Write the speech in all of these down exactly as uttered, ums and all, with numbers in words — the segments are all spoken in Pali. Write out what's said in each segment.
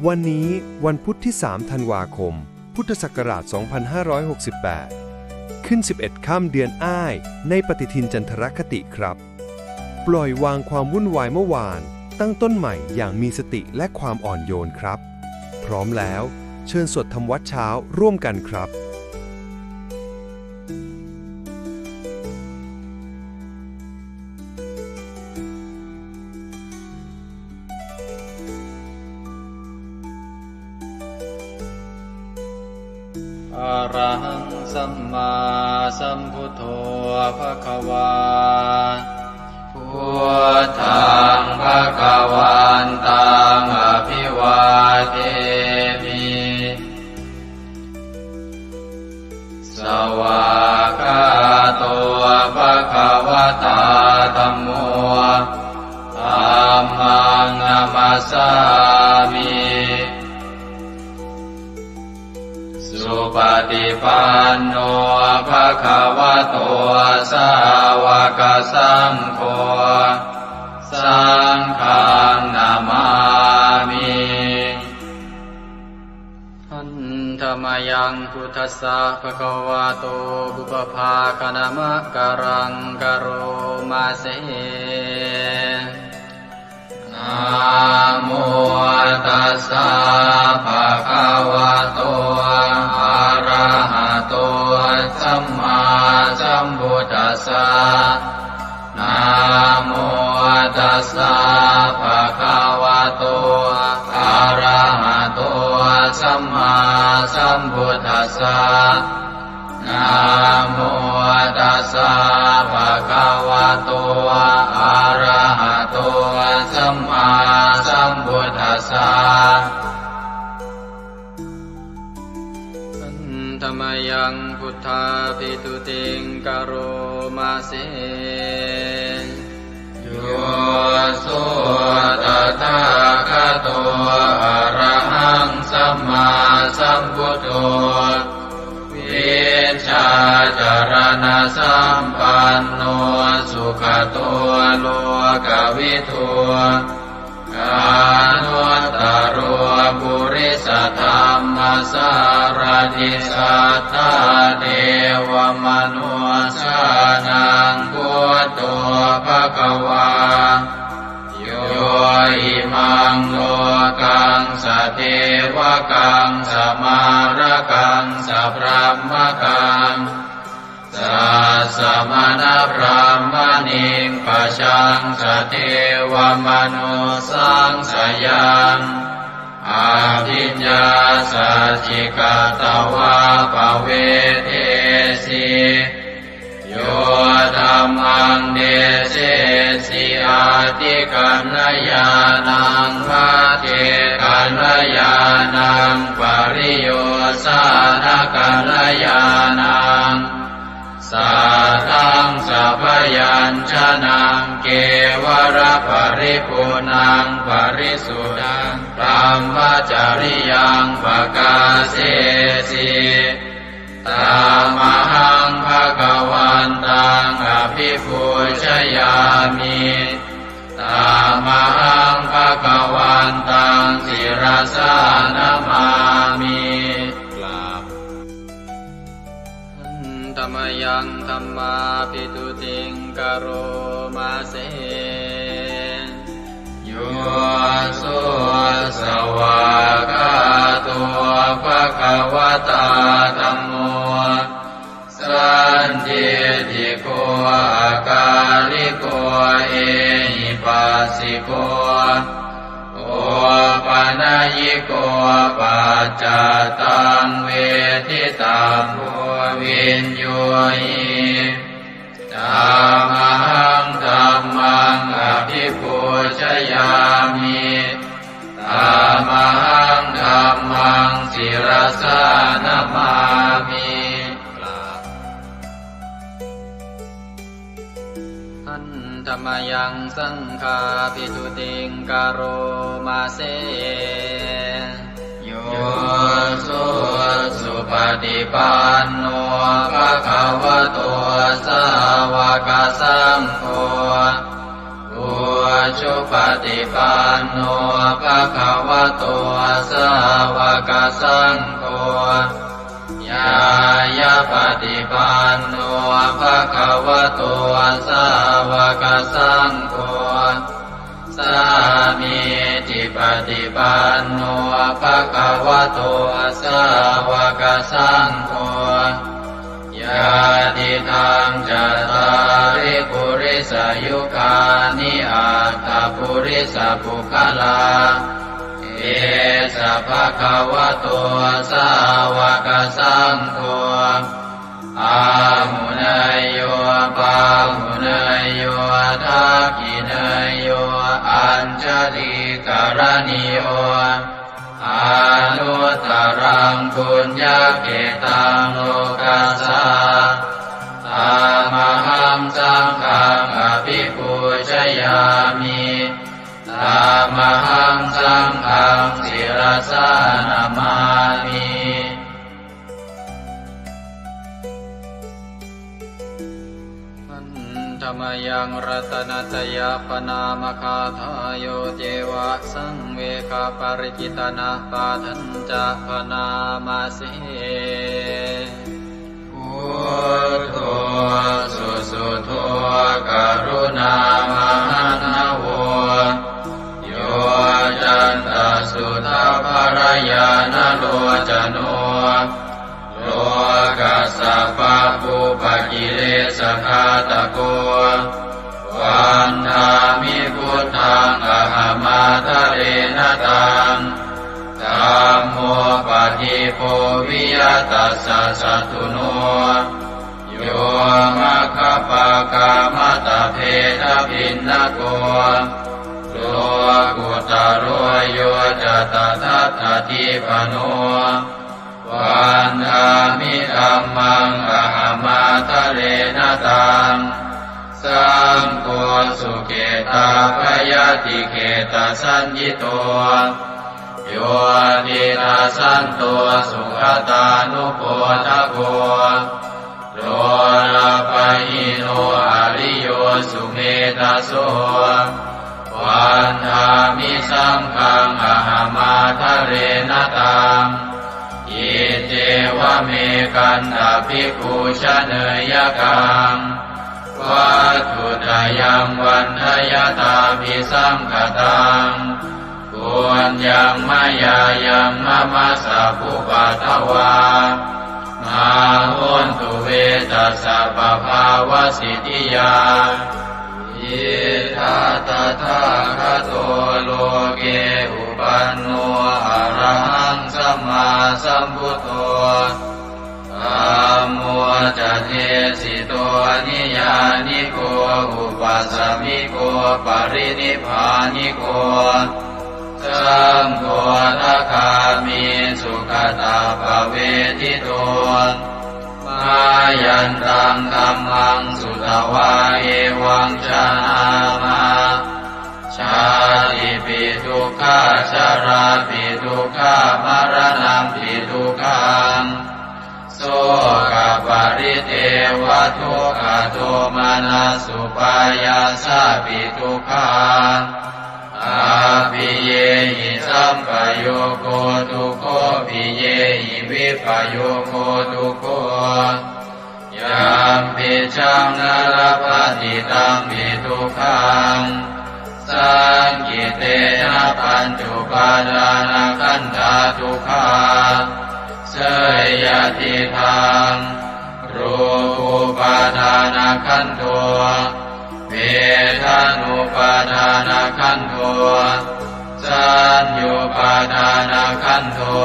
วันนี้วันพุธที่ สาม ธันวาคม พุทธศักราช สองพันห้าร้อยหกสิบแปด ขึ้น สิบเอ็ด ค่ำเดือนอ้าย ในปฏิทินจันทรคติครับ ปล่อยวางความวุ่นวายเมื่อวาน ตั้งต้นใหม่อย่างมีสติและความอ่อนโยนครับ พร้อมแล้ว เชิญสวดทำวัตรเช้าร่วมกันครับ Arahaṃ sammāsambuddho bhagavā. Buddhaṃ bhagavantaṃ abhivādemi. Svākkhāto bhagavatā dhammo. Dhammaṃ namassāmi. Supaṭipanno bhagavato sāvakasaṅgho. Saṅghaṃ namāmi. Handa mayaṃ buddhassa bhagavato pubbabhāganamakāraṃ karoma se. Namo tassa bhagavato arahato sammāsambuddhassa. Namo tassa bhagavato arahato sammāsambuddhassa. Namo tassa bhagavato arahato sammāsambuddhassa. Handa mayaṃ buddhābhistutiṃ karoma se. Yo so tathāgato arahaṃ sammāsambuddho, vijjācaraṇasampanno sugato lokavidū, anuttaro purisadammasārathi satthā devamanussānaṃ buddho bhagavā. Yo imaṃ lokaṃ sadevakaṃ samārakaṃ sabrahmakaṃ sassamaṇabrāhmaṇiṃ pajaṃ sadevamanussāṃ sayaṃ abhiññāsacchikatvā pavedesi. Yo dhammaṃ desesi atthikaññāṇaṃ, pacchekakaññāṇaṃ, pariyosānakaññāṇaṃ, saddaṃ sabyañjanaṃ, kevalaparipuṇṇaṃ parisuddhaṃ brahmacariyaṃ pakāsesi. Tamahaṃ bhagavantaṃ abhipūjayāmi. Tamahaṃ bhagavantaṃ sirasā namāmi. กราบ Handa mayaṃ dhammābhistutiṃ karoma se. Yo so svākkhāto bhagavatā dhammo, sandiṭṭhiko akāliko ehipassiko opanayiko paccattaṃ veditabbo viññūhi. Tamahaṃ dhammaṃ abhipūjayāmi. Tamahaṃ dhammaṃ sirasā namāmi. กราบ Handa mayaṃ saṅghābhistutiṃ karoma se. Yo so supaṭipanno bhagavato sāva sāvakasaṅgho, ujupaṭipanno bhagavato sāvakasaṅgho, ñāyapaṭipanno bhagavato sāvakasaṅgho, sāmīcipaṭipanno bhagavato sāvakasaṅgho, yadidaṃ cattāri purisayugāni aṭṭha purisapuggalā, esa bhagavato sāvakasaṅgho, āhuneyyo pāhuneyyo dakkhiṇeyyo añjalikaraṇīyo, anuttaraṃ puññakkhettaṃ lokassā. Tamahaṃ saṅghaṃ abhipūjayāmi. Tamahaṃ saṅghaṃ sirasā namāmi. Handa mayaṃ ratanattayappaṇāmagāthā, yo ceva saṃvegaparicittanapāṭhañca bhaṇāma se. Buddho susuddho karuṇāmahaṇṇavo, yoccantasuddhabbarañāṇalocano, lokassa pabbupakilesagāthako, vandāmi buddhaṃ ahamādarena taṃ. Dhammo padīpo viya tassa satthuno, yo maggapākamattabhedabhinnako, lokuttaro yo ca tadattadīpano, vandāmi dhammaṃ ahamādarena taṃ. Saṅgho sukhitavayadikhettasaññito, yo tiṇṇassanto sugatānubodhako, lolapahīno ariyo sumedhaso, vandāmi saṅghaṃ ahamādarena taṃ. Iccevamekantabhikkhū janeyyakaṃ, vatthuttayaṃ vandayattabhisaṅkhataṃ, puññaṃ mayā yaṃ mama sabbupaddavā, mā hontu ve tassa pabhāvasiddhiyā. Idha tathāgato loke upanno arahaṃ sammāsambuddho, dhammo ca desito niyyāniko upasamiko parinibbāniko, saṅgho sakāmi sugatappavedito. Mayantaṃ dhammaṃ sutvā evaṃ janāma, jātipi dukkhā jarāpi dukkhā maraṇampi dukkhaṃ, sokaparidevadukkhadomanassupāyāsāpi dukkhā, appiyehi sampayogo dukkho piyehi vippayogo dukkho, yampicchaṃ na labhati tampi dukkhaṃ, saṅkhittena pañcupādānakkhandhā dukkhā. Seyyathidaṃ, rūpūpādānakkhandho, vedanūpādānakkhandho, saññupādānakkhandho,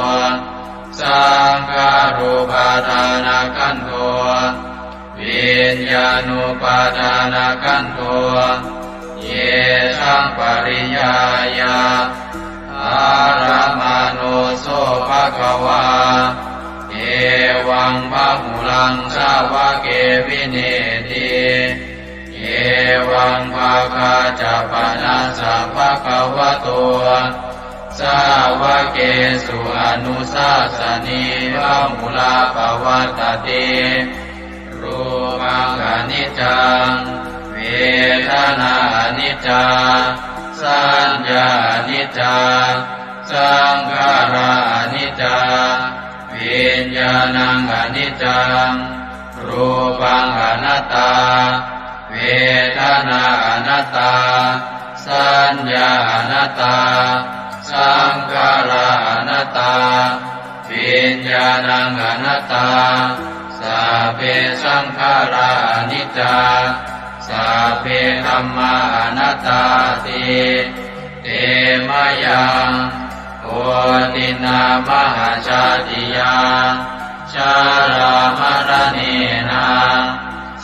saṅkhārūpādānakkhandho, viññāṇūpādānakkhandho, yesaṃ pariññāya ārāmaṇo so bhagavā, evaṃ bahulaṃ sāvake vineeti. Evaṃ bhāgā ca panassa bhagavato sāvakesu anussāsanī bahulā pavattati. Rūpaṃ khaṇi niccaṃ, vedanā aniccā, saññā aniccā, saṅkhārā aniccā, viññāṇaṃ aniccaṃ, rūpaṃ anattā, vedanā anattā, saññā anattā, saṅkhārā anattā, viññāṇaṃ anattā, sabbe saṅkhārā aniccā, sabbe dhammā anattāti. Te mayaṃ otiṇṇā mahajātiyā, jarāmaraṇena,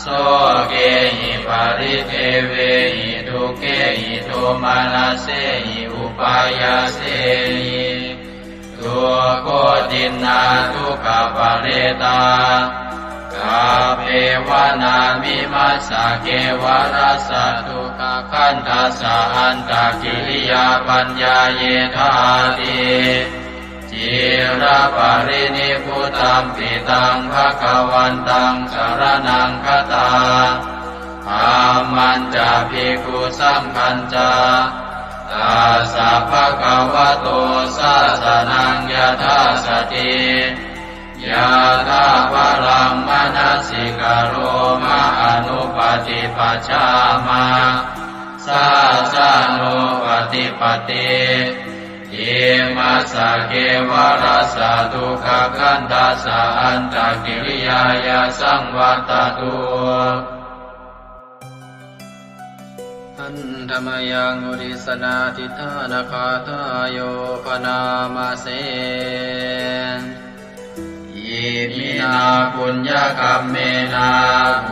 sokehi paridevehi dukkhehi domanassehi upāyāsehi, dukkhotiṇṇā dukkhaparetā, kappevāna vimassa kevalassa dukkhakandhassa antakiriyā paññāyedhāti. Ciraparinibbutampi taṃ bhagavantaṃ saraṇaṃ gatā, dhammañca bhikkhusaṅghañca, tassa bhagavato sāsanaṃ yathāsati, yathābalaṃ manasikaroma anupaṭipajjāma, sāsanūpaṭipatti. Imassa kevalassa dukkhakandhassa antakiriyāya saṃvattatu. Handa mayaṃ uddissanādhiṭṭhānagāthāyo bhaṇāma se. Iminā puññakammena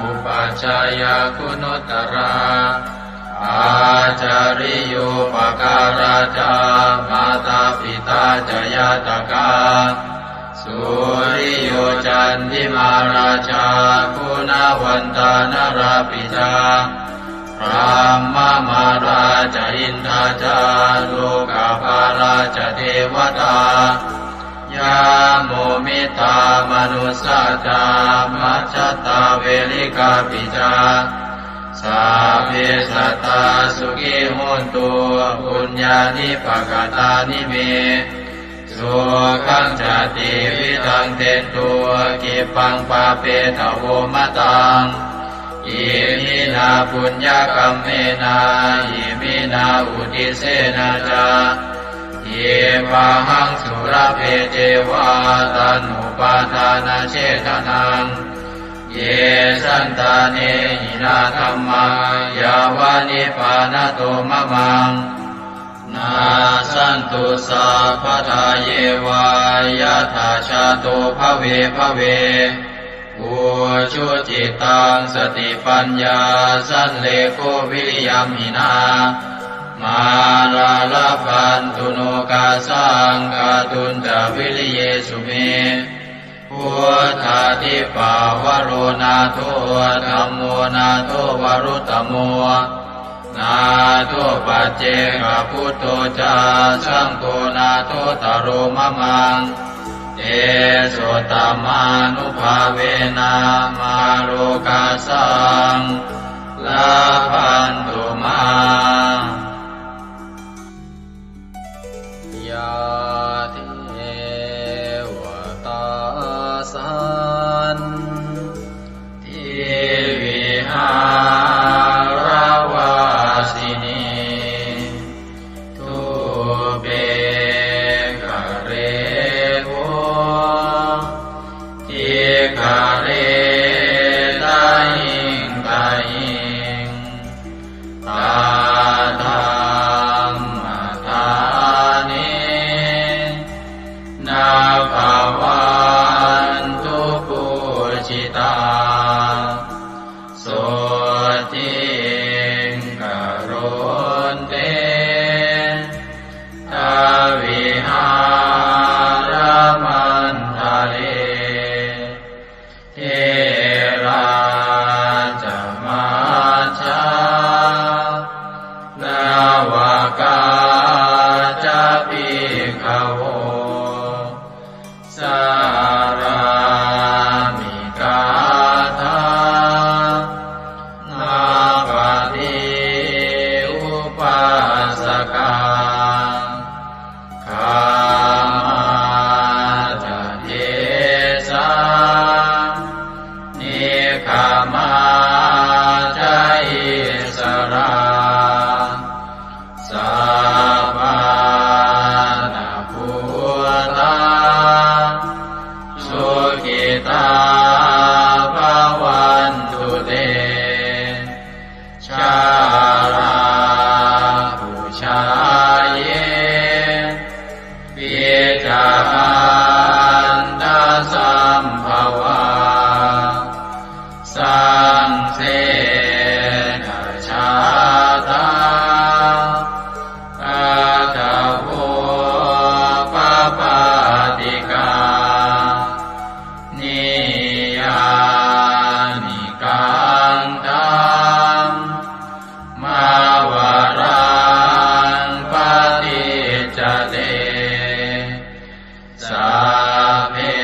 upajjhāyā guṇuttarā, ācariyūpakārā ca mātā pitā ca ñātakā, suriyo candimā rājā guṇavantā narāpi ca, brahmamārā ca indā ca lokapālā ca devatā, yamo mittā manussā ca majjhattā verikāpi ca, sabbe sattā sukhī hontu puññāni pakatāni me, sukhañca tividhaṃ dentu khippaṃ pāpetha vomataṃ. Iminā puññakammena iminā uddissena ca khippāhaṃ sulabhe ceva taṇhupādānachedanaṃ. Ye santāne hinā dhammā yāva nibbānato mamaṃ, nassantu sabbadā yeva yattha jāto bhave bhave. Ujucittaṃ satipaññā sallekho viriyamhinā, mārā labhantu nokāsaṃ kātuñca viriyesu me. Buddhādhipavaro nātho, dhammo nātho varuttamo, nātho paccekabuddho ca, saṅgho nāthottaro mamaṃ. Tesottamānubhāvena mārokāsaṃ labhantu mā. Yā devatā santivihāravāsinī, thūpe ghare bodhighare tahiṃ tahiṃ, Samā ca issarā, sappāṇabhūtā, sukhitā bhavantu te. Jalābujā yepi ca aṇḍasambhavā, saṃsedajātā athavopapātikā, niyyānikaṃ dhammavaraṃ paṭicca te, sabbepi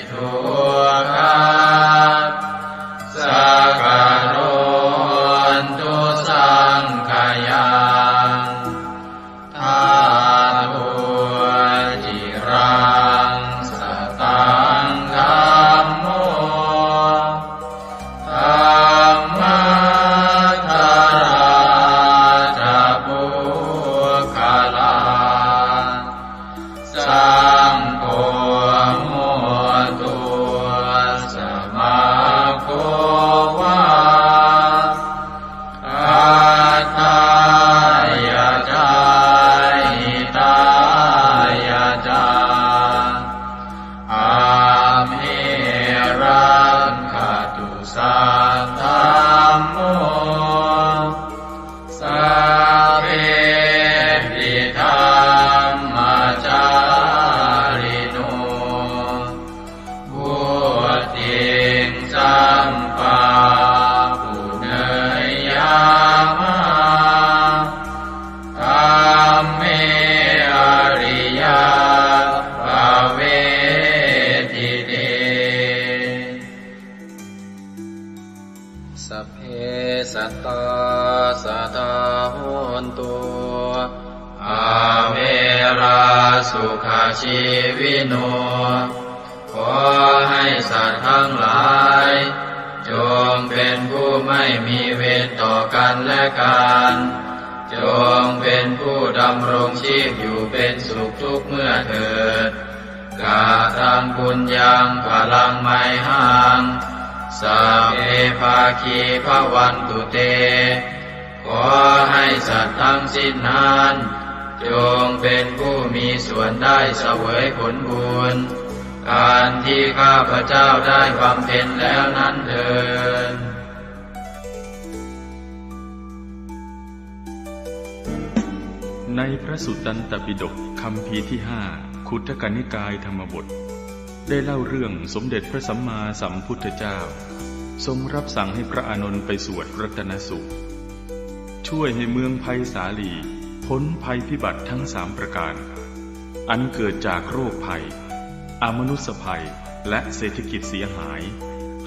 dukkhā sakarontu saṅkhayaṃ. Tato ciraṃ sataṃ dhammo, dhammaddharā ca puggalā, saṅgho hotu samaggo va, atthāya ca hitāya ca. Amhe rakkhatu saddhammo, sabbepi dhammacārino, vuḍḍhiṃ sampāpuṇeyyāma, dhamme ariyappavedite. Sabbe sattā sadā hontu, averā sukhajīvino. ขอให้สัตว์ทั้งหลาย จงเป็นผู้ไม่มีเวรต่อกันและกัน จงเป็นผู้ดำรงชีพอยู่เป็นสุขทุกเมื่อเถิด Kataṃ puññaṃ phalaṃ mayhaṃ, sabbe bhāgī bhavantu te. ขอให้สัตว์ทั้งสิ้นนั้น จงเป็นผู้มีส่วนได้เสวยผลบุญ อันที่ข้าพเจ้าได้บำเพ็ญแล้วนั้นเทอญ ในพระสุตตันตปิฎกคัมภีร์ที่ห้า ขุททกนิกายธรรมบท ได้เล่าเรื่องสมเด็จพระสัมมาสัมพุทธเจ้า ทรงรับสั่งให้พระอานนท์ไปสวดรัตนสูตร ช่วยให้เมืองไพศาลีพ้นภัยพิบัติทั้งสามประการ อันเกิดจากโรคภัย อมนุสสภัย และเศรษฐกิจเสียหาย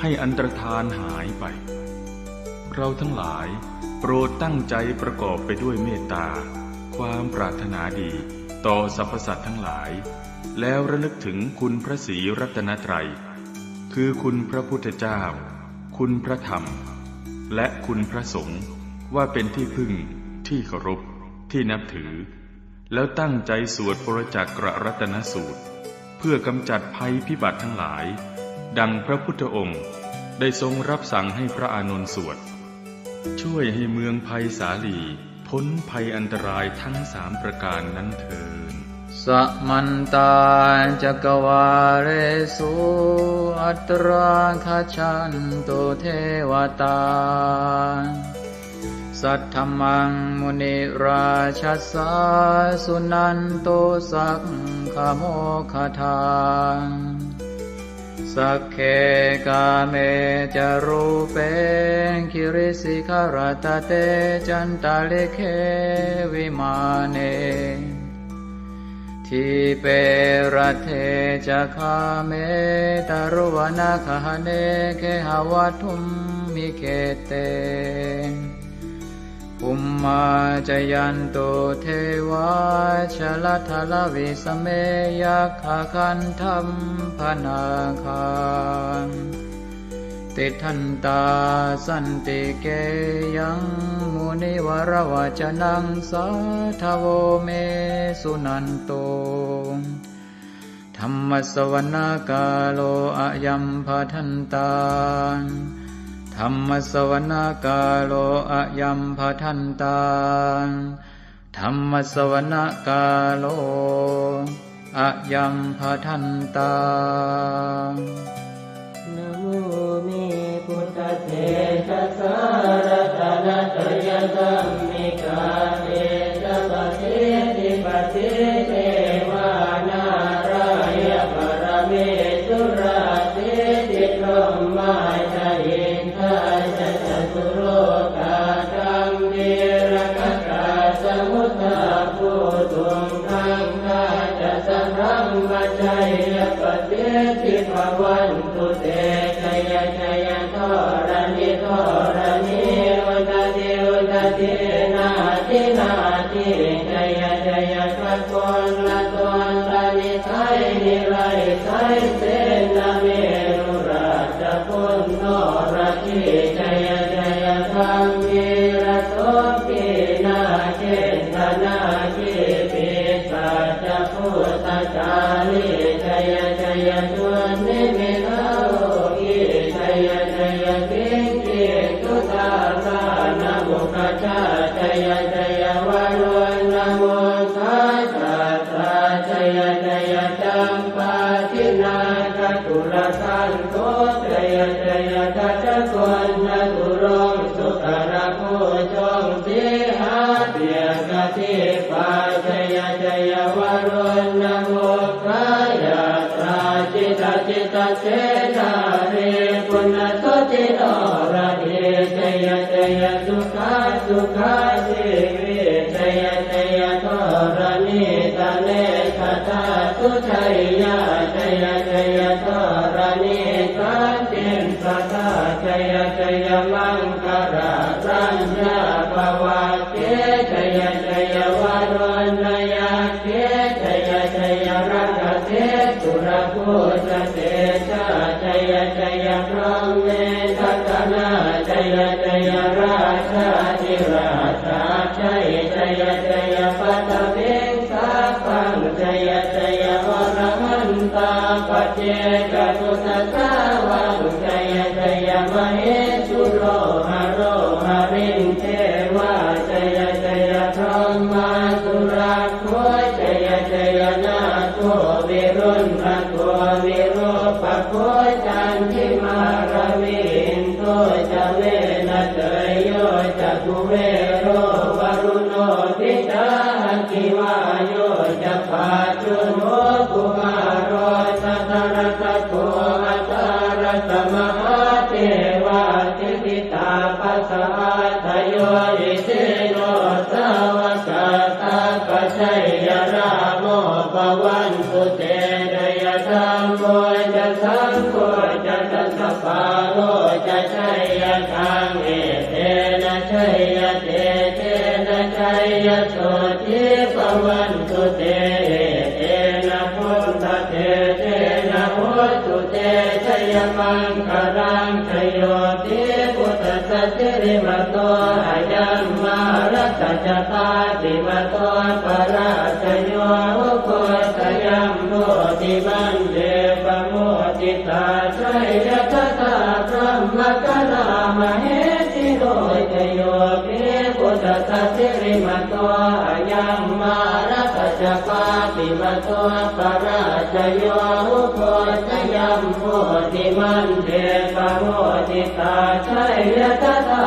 ให้อันตรธานหายไป เราทั้งหลายโปรดตั้งใจประกอบไปด้วยเมตตา ความปรารถนาดีต่อสรรพสัตว์ทั้งหลาย แล้วระลึกถึงคุณพระศรีรัตนตรัย คือคุณพระพุทธเจ้า คุณพระธรรม และคุณพระสงฆ์ ว่าเป็นที่พึ่ง ที่เคารพ ที่นับถือ แล้วตั้งใจสวดปรจักกรัตนสูตร เพื่อกำจัดภัยพิบัติทั้งหลาย ดังพระพุทธองค์ได้ทรงรับสั่งให้พระอานนท์สวด ช่วยให้เมืองไพศาลีพ้นภัยอันตรายทั้งสามประการนั้นเทอญ Samantā cakkavāḷesu atrāgacchantu devatā. Saddhammaṃ munirājassa suṇantu saggamokkhadaṃ. Sagge kāme ca rūpe girisikharataṭe cantalikkhe vimāne. Dīpe raṭṭhe ca gāme taruvanagahane gehavatthumhi khette. Bhummā cāyantu devā jalathalavisame yakkhagandhabbanāgā. tiṭṭhantā santike yaṃ munivaravacanaṃ sādhavo me suṇantu. Dhammassavanakālo ayambhadantā. Dhammassavanakālo ayambhadantā. Dhammassavanakālo ayambhadantā. Namo me buddhatejasā ratanattayadhammikā tejapasiddhi pasīdevā nārāya paramesurā siddhibrahmā ca indā ca catulokā gambhīrakkhakā samuddā bhūtuṃ gaṅgā ca sabrahmajayya pasiddhi bhavantu te. Jaya jaya dharaṇi dharaṇī udadhi udadhī nadi nadī jaya jaya gaganalatantanisaya nirayasaya senameru rājabala noradī jaya jaya gambhīrasombhī nāgendanāgī pisācabhūtakālī jaya jaya dunnimittarogī jaya jaya kinkicudābhāṇamukhajā jaya jaya varuṇamukhasātrā jaya jaya campādināgakulagantho jaya jaya gajagonnaturaṅga sukarabhujaṅga sīhabyagghadīpā jaya jaya varuṇamukhayātrā jita jita senārī puna suddhi noradī jaya jaya sukhā sukhā jīvī jaya jaya dharaṇītale sadā sujayyā jaya jaya dharaṇī santin sadā jaya jaya maṅkarāraññā bhavagge jaya jaya varuṇayakkhe jaya jaya rakkhase surabhujatejā jaya jaya brahmendagaṇā jaya jaya rājādhirājasājjai jaya jaya paṭhaviṃ sabbaṃ jaya jaya arahantā paccekabuddhasāvaṃ jaya jaya mahesuro haro harindevā jaya jaya brahmā surakkho jaya jaya nāgo viruḷhako virūpakkho candimā ravi indo ca venateyyo ca kuvero varuṇopi ca aggi vāyo ca pājuṇho kumāro dhataraṭṭhako aṭṭhārasa mahādevā siddhitāpasa-ādayo isino sāvakā sabbā jaya rāmo bhavantu te jaya dhammo ca saṅgho ca dasapālo ca jayakaṃ etena jayatejena jayasotthī bhavantu te etena buddhatejena hotu te jayamaṅgalaṃ jayo pi buddhassa sirīmato ayaṃ mārassa ca pāpimato parājayo ugghosayuṃ bodhimaṇḍe pamoditā jaya tadā brahmagaṇā mahesino jayo pi buddhassa sirīmato ayaṃ mārassa ca pāpimato parājayo ugghosayuṃ bodhimaṇḍe pamoditā jaya tadā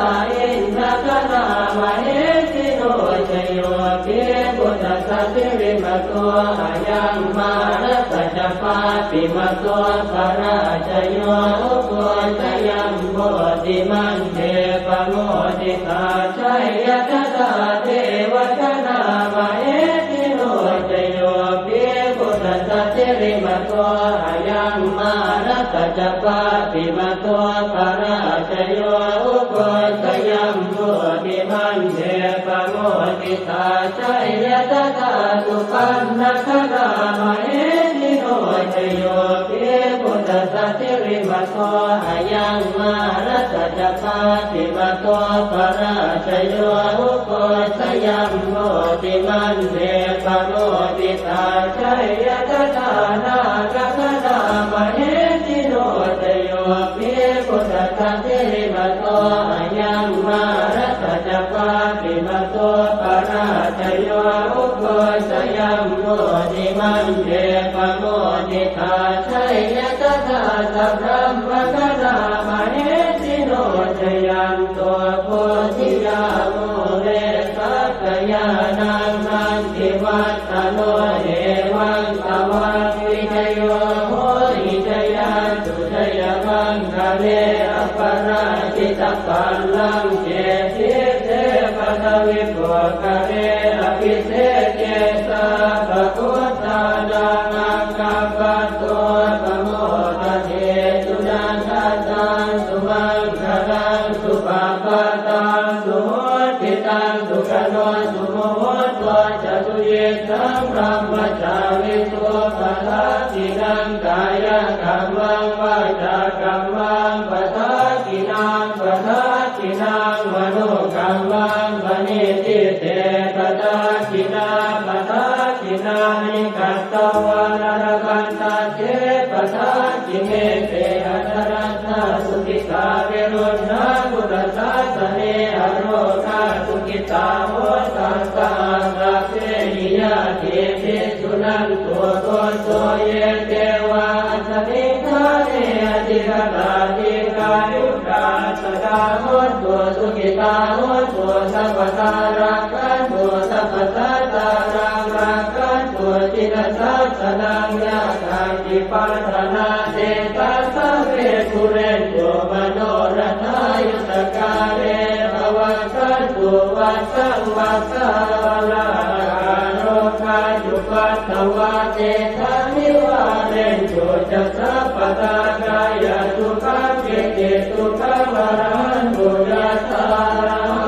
indagaṇā mahesino jayo pi buddhassa sirīmato ayaṃ mārassa ca pāpimato parājayo ugghosayuṃ bodhimaṇḍe pamoditā jaya tadā devagaṇā mahesino jayo pi buddhassa sirīmato ayaṃ mārassa ca pāpimato parājayo ugghosayuṃ bodhimaṇḍe pamoditā jaya tadā supaṇṇagaṇā mahesino jayo pi buddhassa sirīmato ayaṃ Mārassa ca pāpimato parājayo, ugghosayuṃ bodhimaṇḍe pamoditā, jaya tadā nāgagaṇā mahesino. Jayo hi buddhassa sirīmato ayaṃ, mārassa ca pāpimato parājayo, ugghosayuṃ bodhimaṇḍe pamoditā, jaya tadā sabrahmagaṇā mahesino. Jayanto bodhiyā mūle sakyānaṃ nandivaḍḍhano, evaṃ tvaṃ vijayo hohi jayassu jayamaṅgale, aparājitapallaṅke sīse paṭhavipokkhare, abhiseke sabbabuddhānaṃ aggappatto pamodati. Sunakkhattaṃ sumaṅgalaṃ supabhātaṃ suhuṭṭhitaṃ, sukhaṇo sumuhutto ca suyiṭṭhaṃ brahmacārisu, padakkhiṇaṃ kāyakammaṃ vācākammaṃ padakkhiṇaṃ, padakkhiṇaṃ manokammaṃ paṇidhī te padakkhiṇā, padakkhiṇāni katvāna labhantatthe padakkhiṇe. Te atthaladdhā sukhitā viruḷhā buddhasāsane, arogā sukhitā hotha saha sabbehi ñātibhi. Suṇantu bhonto ye devā asmiṃ ṭhāne adhigatā, dīghāyukā sadā hontu, sukhitā hontu sabbadā, rakkhantu sabbasattānaṃ, rakkhantu jinasāsanaṃ. Yā kāci patthanā tesaṃ sabbe pūrentu manorathā, yuttakāle pavassantu vassaṃ vassā, ālāhakā rogā cupaddavā tesaṃ nivārentu ca sabbadā, kāyasukhaṃ cittisukhaṃ arahantu yathārahaṃ.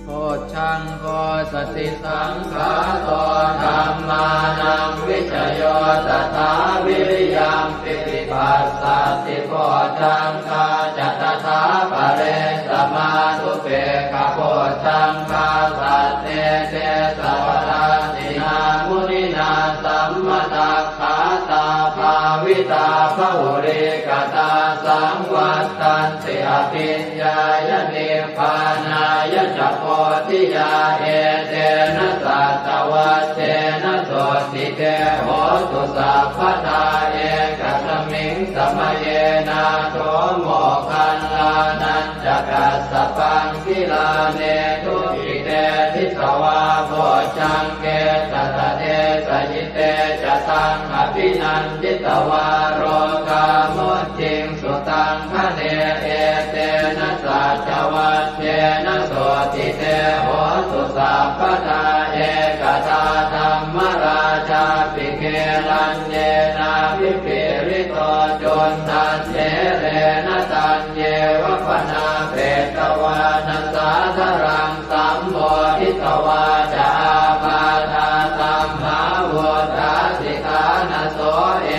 Bojjhaṅgo satisaṅkhāto dhammānaṃ vicayo tathā, viriyampīti passaddhi bojjhaṅgā ca tathāpare, samādhupekkhabojjhaṅgā sattete sabbadassinā, muninā sammadakkhātā bhāvitā bahulīkatā, saṃvattanti abhiññāya nibbānāya ca bodhiyā. Etena saccavajjena sotthi te hotu sabbadā, ekasmiṃ samaye nātho moggallānañca kassapaṃ, gilāne dukkhite disvā bojjhaṅge satta desayi. Te ca taṃ abhinanditvā rogā mucciṃsu taṅkhaṇe, etena saccavajjena sotthi te hotu sabbadā. Ekadā dhammarājāpi gelaññenābhipīḷito, cundattherena taññeva bhaṇāpetvāna sādaraṃ, sammoditvā ca ābādhā tamhā vuṭṭhāsi ṭhānaso,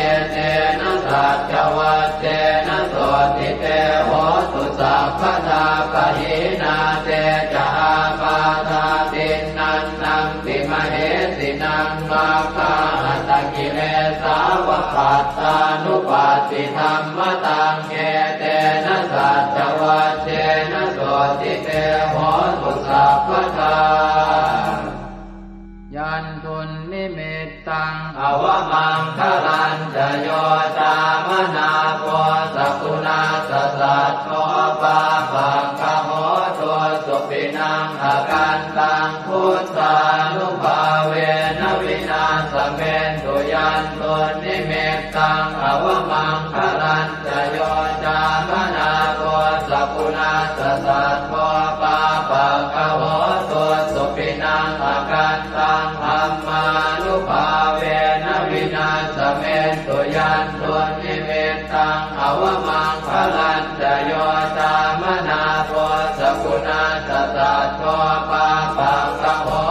etena saccavajjena sotthi te hotu sabbadā. Pahīnā te ca ābādhā tiṇṇannampi mahesinaṃ, maggāhatakilesāva pattānuppattidhammataṃ, etena saccavajjena sotthi te hotu sabbadā. Yandunnimittaṃ avamaṅgalañca yo cāmanāpo sakuṇassa saddo, pāpaggaho dussupinaṃ akantaṃ, buddhānubhāvena vināsamentu. Yandunnimittaṃ avamaṅgalañca yo cāmanāpo sakuṇassa saddo, pāpaggaho dussupinaṃ akantaṃ, dhammānubhāvena vināsamentu. Yandunnimittaṃ avamaṅgalañca yo cāmanāpo sakuṇassa saddo, pāpaggaho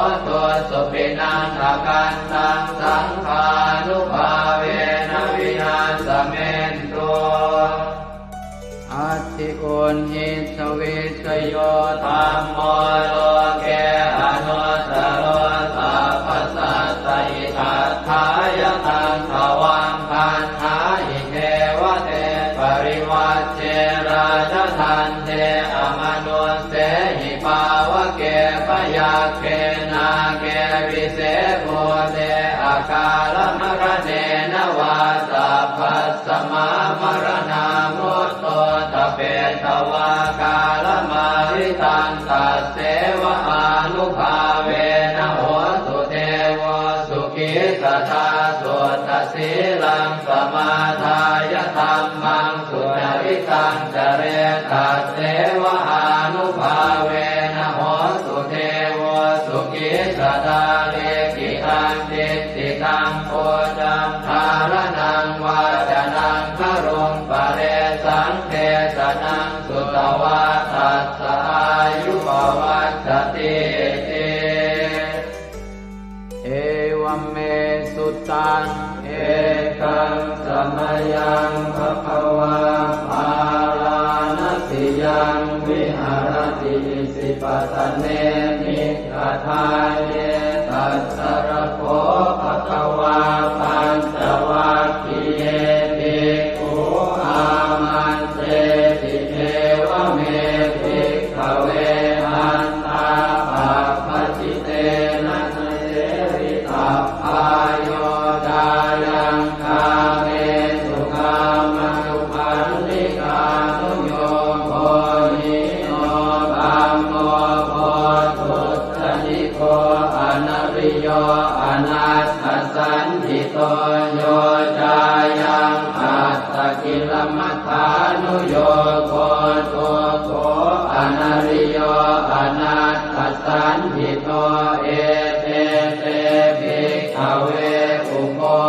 Uṇhissavijayo dhammo loke anuttaro sabbasattahitatthāya taṃ tvaṃ gaṇhāhi devate parivajje rājadaṇḍe amanussehi pāvake byagghe nāge vise bhūte akālamaraṇena vā sabbasmā maraṇā mutto ṭhapetvā kālamāritaṃ tasseva ānubhāvena hotu devo sukhī sadā. Suddhasīlaṃ samādāya dhammaṃ sucaritaṃ care tasseva ānubhāvena hotu devo sukhī sadā. Likkhitaṃ cintitaṃ pūjaṃ dhāraṇaṃ vācanaṃ garuṃ paresaṃ desanaṃ sutvā tassa āyu pavaḍḍhatīti. Evaṃ me sutaṃ. Ekaṃ samayaṃ bhagavā bārāṇasiyaṃ viharati isipatane migadāye. Tatra kho bhagavā pañcavaggiye bhikkhū āmantesi: Evaṃ me bhikkhave antā pabbajitena na sevitabbā. Yo cāyaṃ kāmesu kāmasukhallikānuyogo hīno gammo pothujjaniko anariyo anatthasañhito, yo cāyaṃ attakilamathānuyogo dukkho anariyo anatthasañhito, ete te bhikkhave ubho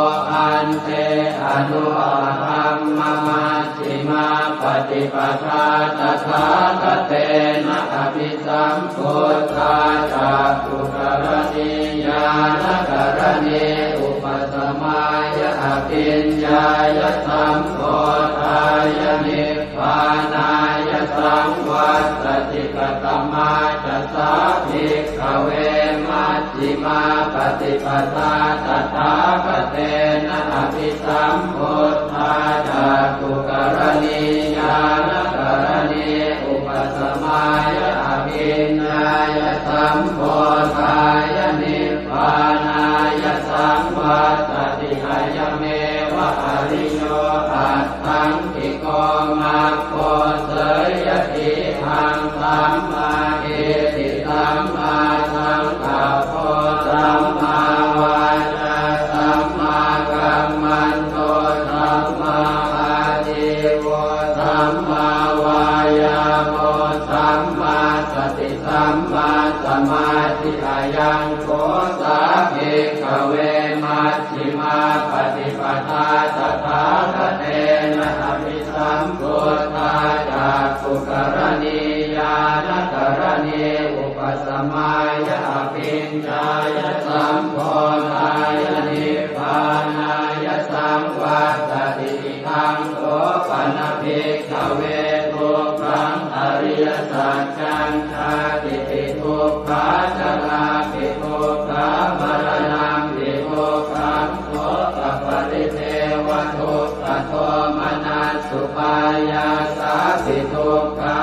ante anupagamma majjhimā paṭipadā tathāgatena abhisambuddhā cakkhukaraṇī ñāṇakaraṇī upasamāya abhiññāya sambodhāya nibbānāya saṃvattati. Katamā ca sā bhikkhave maj jhimā paṭipadā tathāgatena abhisambuddhā cakkhukaraṇī ñāṇakaraṇī upasamāya abhiññāya sambodhāya nibbānāya saṃvattati? Ayameva ariyo aṭṭhaṅgiko maggo, seyyathīdaṃ: sammādiṭṭhi sammāsaṅkappo sammāvācā sammākammanto sammāājīvo sammāvāyāmo sammāsati sammāsamādhi. Ayaṃ kho sā bhikkhave maj jhimā paṭipadā tathāgatena abhisambuddhā cakkhukaraṇī ñāṇakaraṇī upasamāya abhiññāya sambodhāya nibbānāya saṃvattati. Idaṃ kho pana bhikkhave dukkhaṃ ariyasaccaṃ: jātipi dukkhā jarāpi dukkhā maraṇampi dukkhaṃ sokaparidevadukkhadomanassupāyāsāpi dukkhā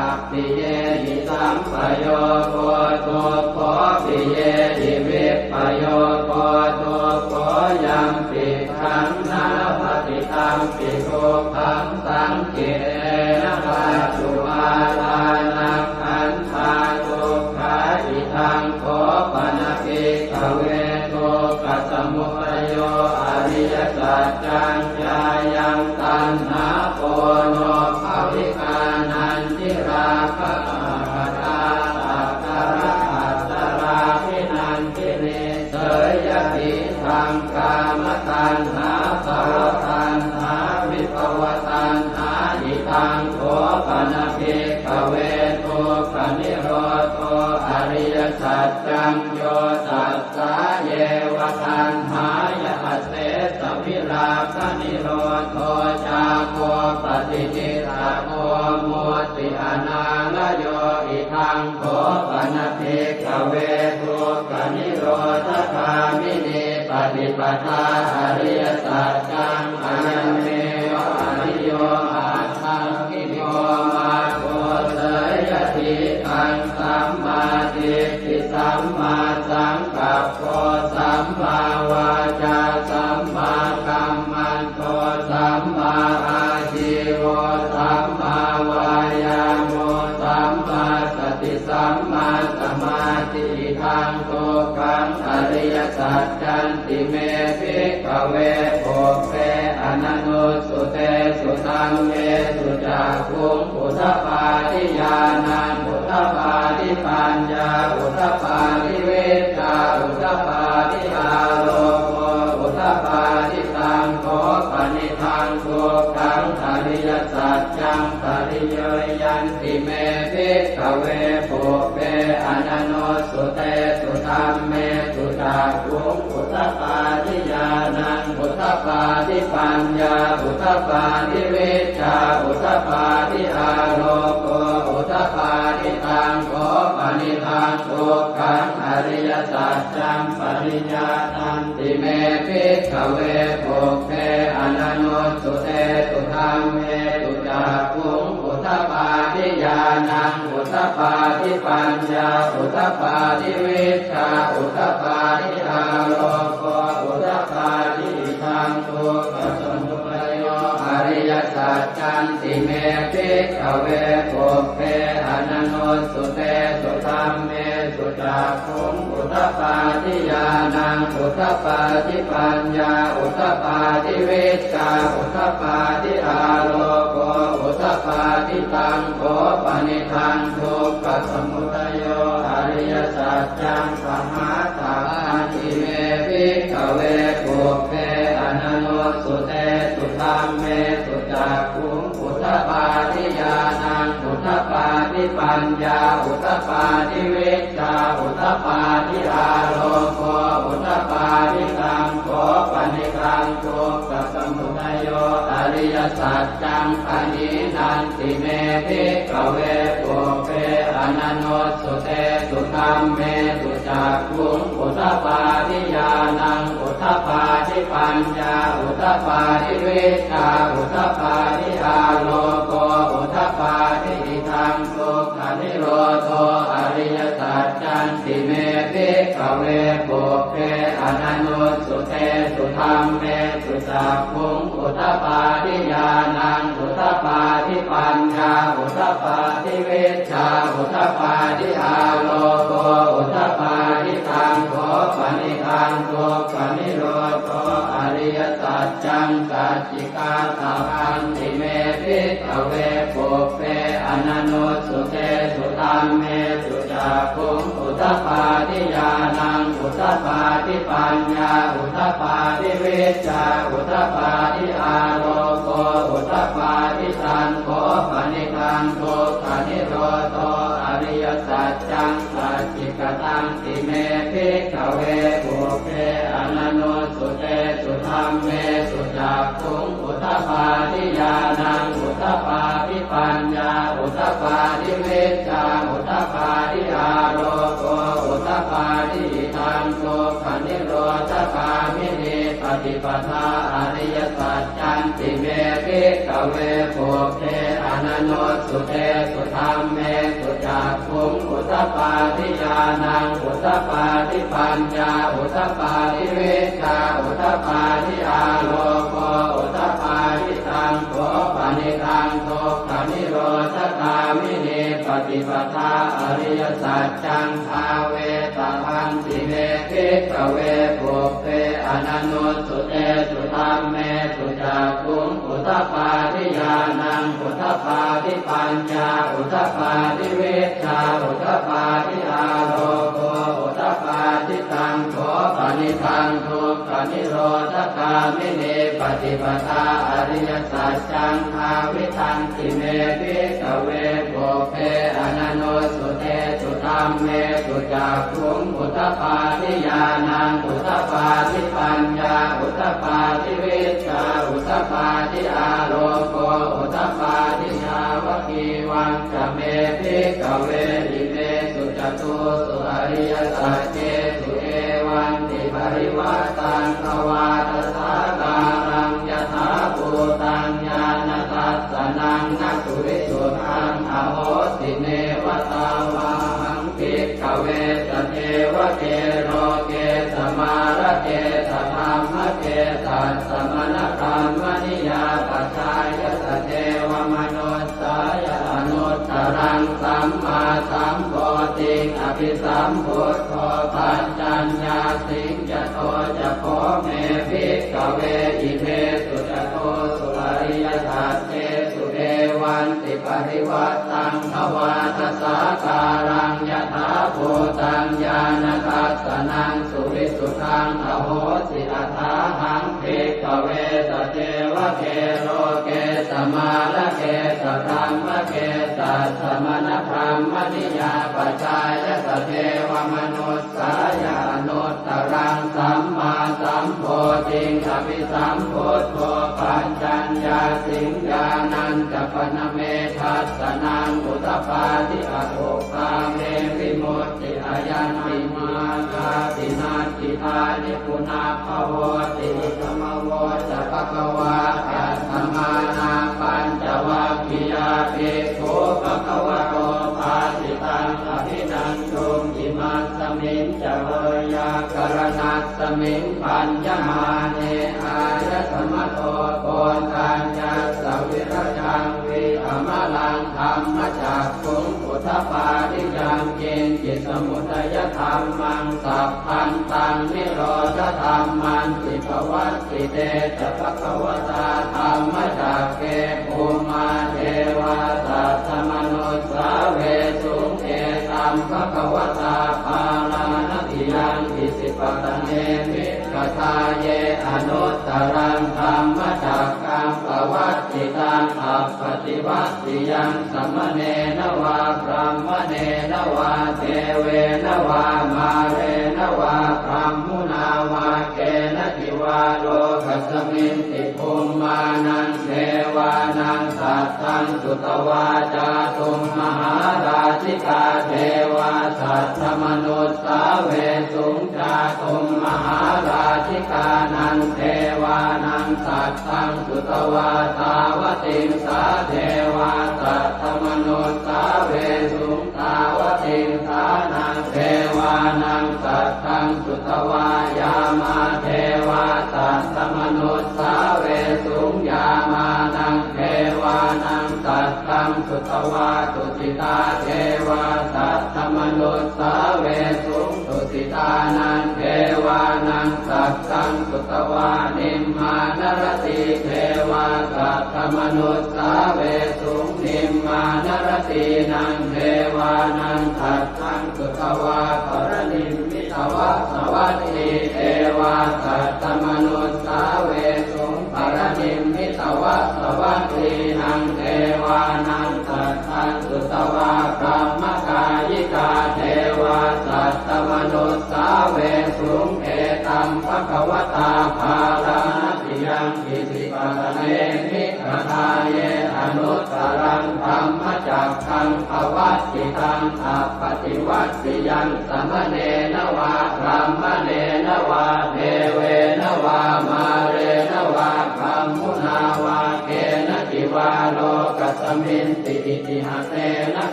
appiyehi sampayogo dukkho piyehi vippayogo dukkho yampidaṃ na labhati tampi dukkhaṃ saṅkhittena pañcupādānakkhandhā dukkhā. Idaṃ kho pana bhikkhave dukkhasamudayo ariyasaccaṃ: yāyaṃ taṇhā ponobbhavikā nandirāgasahagatā tatra atatāladdhanandinī, seyyathīdaṃ: kāmataṇhā bhavataṇhā vibhavataṇhā. Idaṃ kho pana bhikkhave dukkhanirodho ariyasaccaṃ: yo tassāyeva taṇhāya asesavirāganirodho cāgo paṭinissaggo mutti anālayo. Idaṃ kho pana bhikkhave dukkhanirodhagāminī paṭipadā ariyasaccaṃ, ayameva ariyo aṭṭhaṅgiko maggo, seyyathīdaṃ: sammādiṭṭhi sammāsaṅkappo sammāvācā sammākammanto sammāājīvo sammāvāyāmo sammāsati sammāsamādhi. Idaṃ dukkhaṃ ariyasaccanti me bhikkhave pubbe ananussutesu dhammesu cakkhuṃ udapādi ñāṇaṃ udapādi paññā udapādi vijjā udapādi āloko udapādi. Taṃ kho panidaṃ dukkhaṃ ariyasaccaṃ pariññeyyanti me bhikkhave pubbe ananussutesu dhammesu cakkhuṃ udapādi ñāṇaṃ udapādi paññā udapādi vijjā udapādi āloko udapādi. Taṃ kho panidaṃ dukkhaṃ ariyasaccaṃ pariññātanti me bhikkhave pubbe ananussutesu dhammesu cakkhuṃ udapādi ñāṇaṃ udapādi paññā udapādi vijjā udapādi āloko udapādi. Idaṃ dukkhasamudayo ariyasaccanti me bhikkhave pubbe ananussutesu dhammesu cakkhuṃ udapādi ñāṇaṃ udapādi paññā udapādi vijjā udapādi āloko udapādi. Taṃ kho panidaṃ dukkhasamudayo ariyasaccaṃ pahātabbanti me bhikkhave pubbe ananussutesu dhammesu cakkhuṃ udapādi ñāṇaṃ udapādi paññā udapādi vijjā udapādi āloko udapādi. Taṃ kho panidaṃ dukkhasamudayo ariyasaccaṃ pahīnanti me bhikkhave pubbe ananussutesu dhammesu cakkhuṃ udapādi ñāṇaṃ udapādi paññā udapādi vijjā udapādi āloko udapādi. Idaṃ dukkhanirodho ariyasaccanti me bhikkhave pubbe ananussutesu dhammesu cakkhuṃ udapādi ñāṇaṃ udapādi paññā udapādi vijjā udapādi āloko udapādi. Taṃ kho panidaṃ dukkhanirodho ariyasaccaṃ sacchikātabbanti me bhikkhave pubbe ananussutesu dhammesu cakkhuṃ udapādi ñāṇaṃ udapādi paññā udapādi vijjā udapādi āloko udapādi. Taṃ kho panidaṃ dukkhanirodho ariyasaccaṃ sacchikatanti me bhikkhave pubbe ananussutesu dhammesu cakkhuṃ udapādi ñāṇaṃ udapādi paññā udapādi vijjā udapādi āloko udapādi. Idaṃ dukkhanirodhagāminī paṭipadā ariyasaccanti me bhikkhave pubbe ananussutesu dhammesu cakkhuṃ udapādi ñāṇaṃ udapādi paññā udapādi vijjā udapādi āloko udapādi. Taṃ kho panidaṃ dukkhanirodhagāminī paṭipadā ariyasaccaṃ bhāvetabbanti me bhikkhave pubbe ananussutesu dhammesu cakkhuṃ udapādi ñāṇaṃ udapādi paññā udapādi vijjā udapādi āloko udapādi. Taṃ kho panidaṃ dukkhanirodhagāminī paṭipadā ariyasaccaṃ bhāvitanti me bhikkhave pubbe ananussutesu dhammesu cakkhuṃ udapādi ñāṇaṃ udapādi paññā udapādi vijjā udapādi āloko udapādi. Yāvakīva ca me bhikkhave imesu catūsu ariyasaccesu evantiparivaṭṭaṃ dvādasākāraṃ yathābhūtaṃ ñāṇadassanaṃ na suvisuddhaṃ ahosi. Neva tāvāhaṃ bhikkhave sadevake loke samārake sadhammake sassamaṇabrāhmaṇiyā pajāya sadevamanu ssāya anuttaraṃ sammāsambodhiṃ abhisambuddho paccaññāsiṃ. Yato ca kho me bhikkhave imesu catūsu ariyasaccesu evantiparivaṭṭaṃ dvādasākāraṃ yathābhūtaṃ ñāṇadassanaṃ suvisuddhaṃ ahosi. Athāhaṃ bhikkhave sadevake loke samārake sadhammake sassamaṇabrāhmaṇiyā pajāya sadevamanussāya anuttaraṃ sammāsambodhiṃ abhisambuddho paccaññāsiṃ. Ñāṇañca pana me dassanaṃ udapādi, akuppā me vimutti, ayaṃ nibbānāti, natthidāni punabbhavoti. Idamavoca bhagavā. Attamanā pañcavaggiyā bhikkhū bhagavato bhāsitaṃ abhinanduṃ. Imasmiñca veyyākaraṇasmiṃ bhaññamāne āyasmato Koṇḍaññassa virajaṃ vītamalaṃ dhammacakkhuṃ udapādi: yaṅkiñci samudayadhammaṃ sabbantaṃ nirodhadhammanti. Pavattite ca bhagavatā dhammacakke bhummā devā saddamanussāvesuṃ: etaṃ bhagavatā Bārāṇasiyaṃ Isipatane Migadāye anuttaraṃ dhammacakkaṃ pavattitaṃ appaṭivattiyaṃ samaṇena vā brāhmaṇena vā devena vā mārena vā brahmunā vā kenaci vā lokasminti. Bhummānaṃ devānaṃ saddaṃ sutvā cātummahārājikā devā saddamanussāvesuṃ. Cātummahārājikānaṃ devānaṃ saddaṃ sutvā tāvatiṃsā devā saddamanussāvesuṃ. Tāvatiṃsānaṃ devānaṃ saddaṃ sutvā yāmā devā saddamanussāvesuṃ. Yāmānaṃ devānaṃ saddaṃ sutvā tusitā devā saddamanussāvesuṃ. Tusitānaṃ devānaṃ saddaṃ sutvā nimmānaratī devā saddamanussāvesuṃ. Nimmānaratīnaṃ devānaṃ saddaṃ sutvā paranimmitavasavattī devā saddamanussāvesuṃ. Paranimmitavasavattīnaṃ devānaṃ saddaṃ sutvā brahmakāyikā devā saddamanussāvesuṃ. Etaṃ bhagavatā Bārāṇasiyaṃ Isipatane Migadāye anuttaraṃ dhammacakkaṃ pavattitaṃ appaṭivattiyaṃ samaṇena vā brāhmaṇena vā devena vā mārena vā brahmunā vā kenaci vā lokasminti. Itiha tena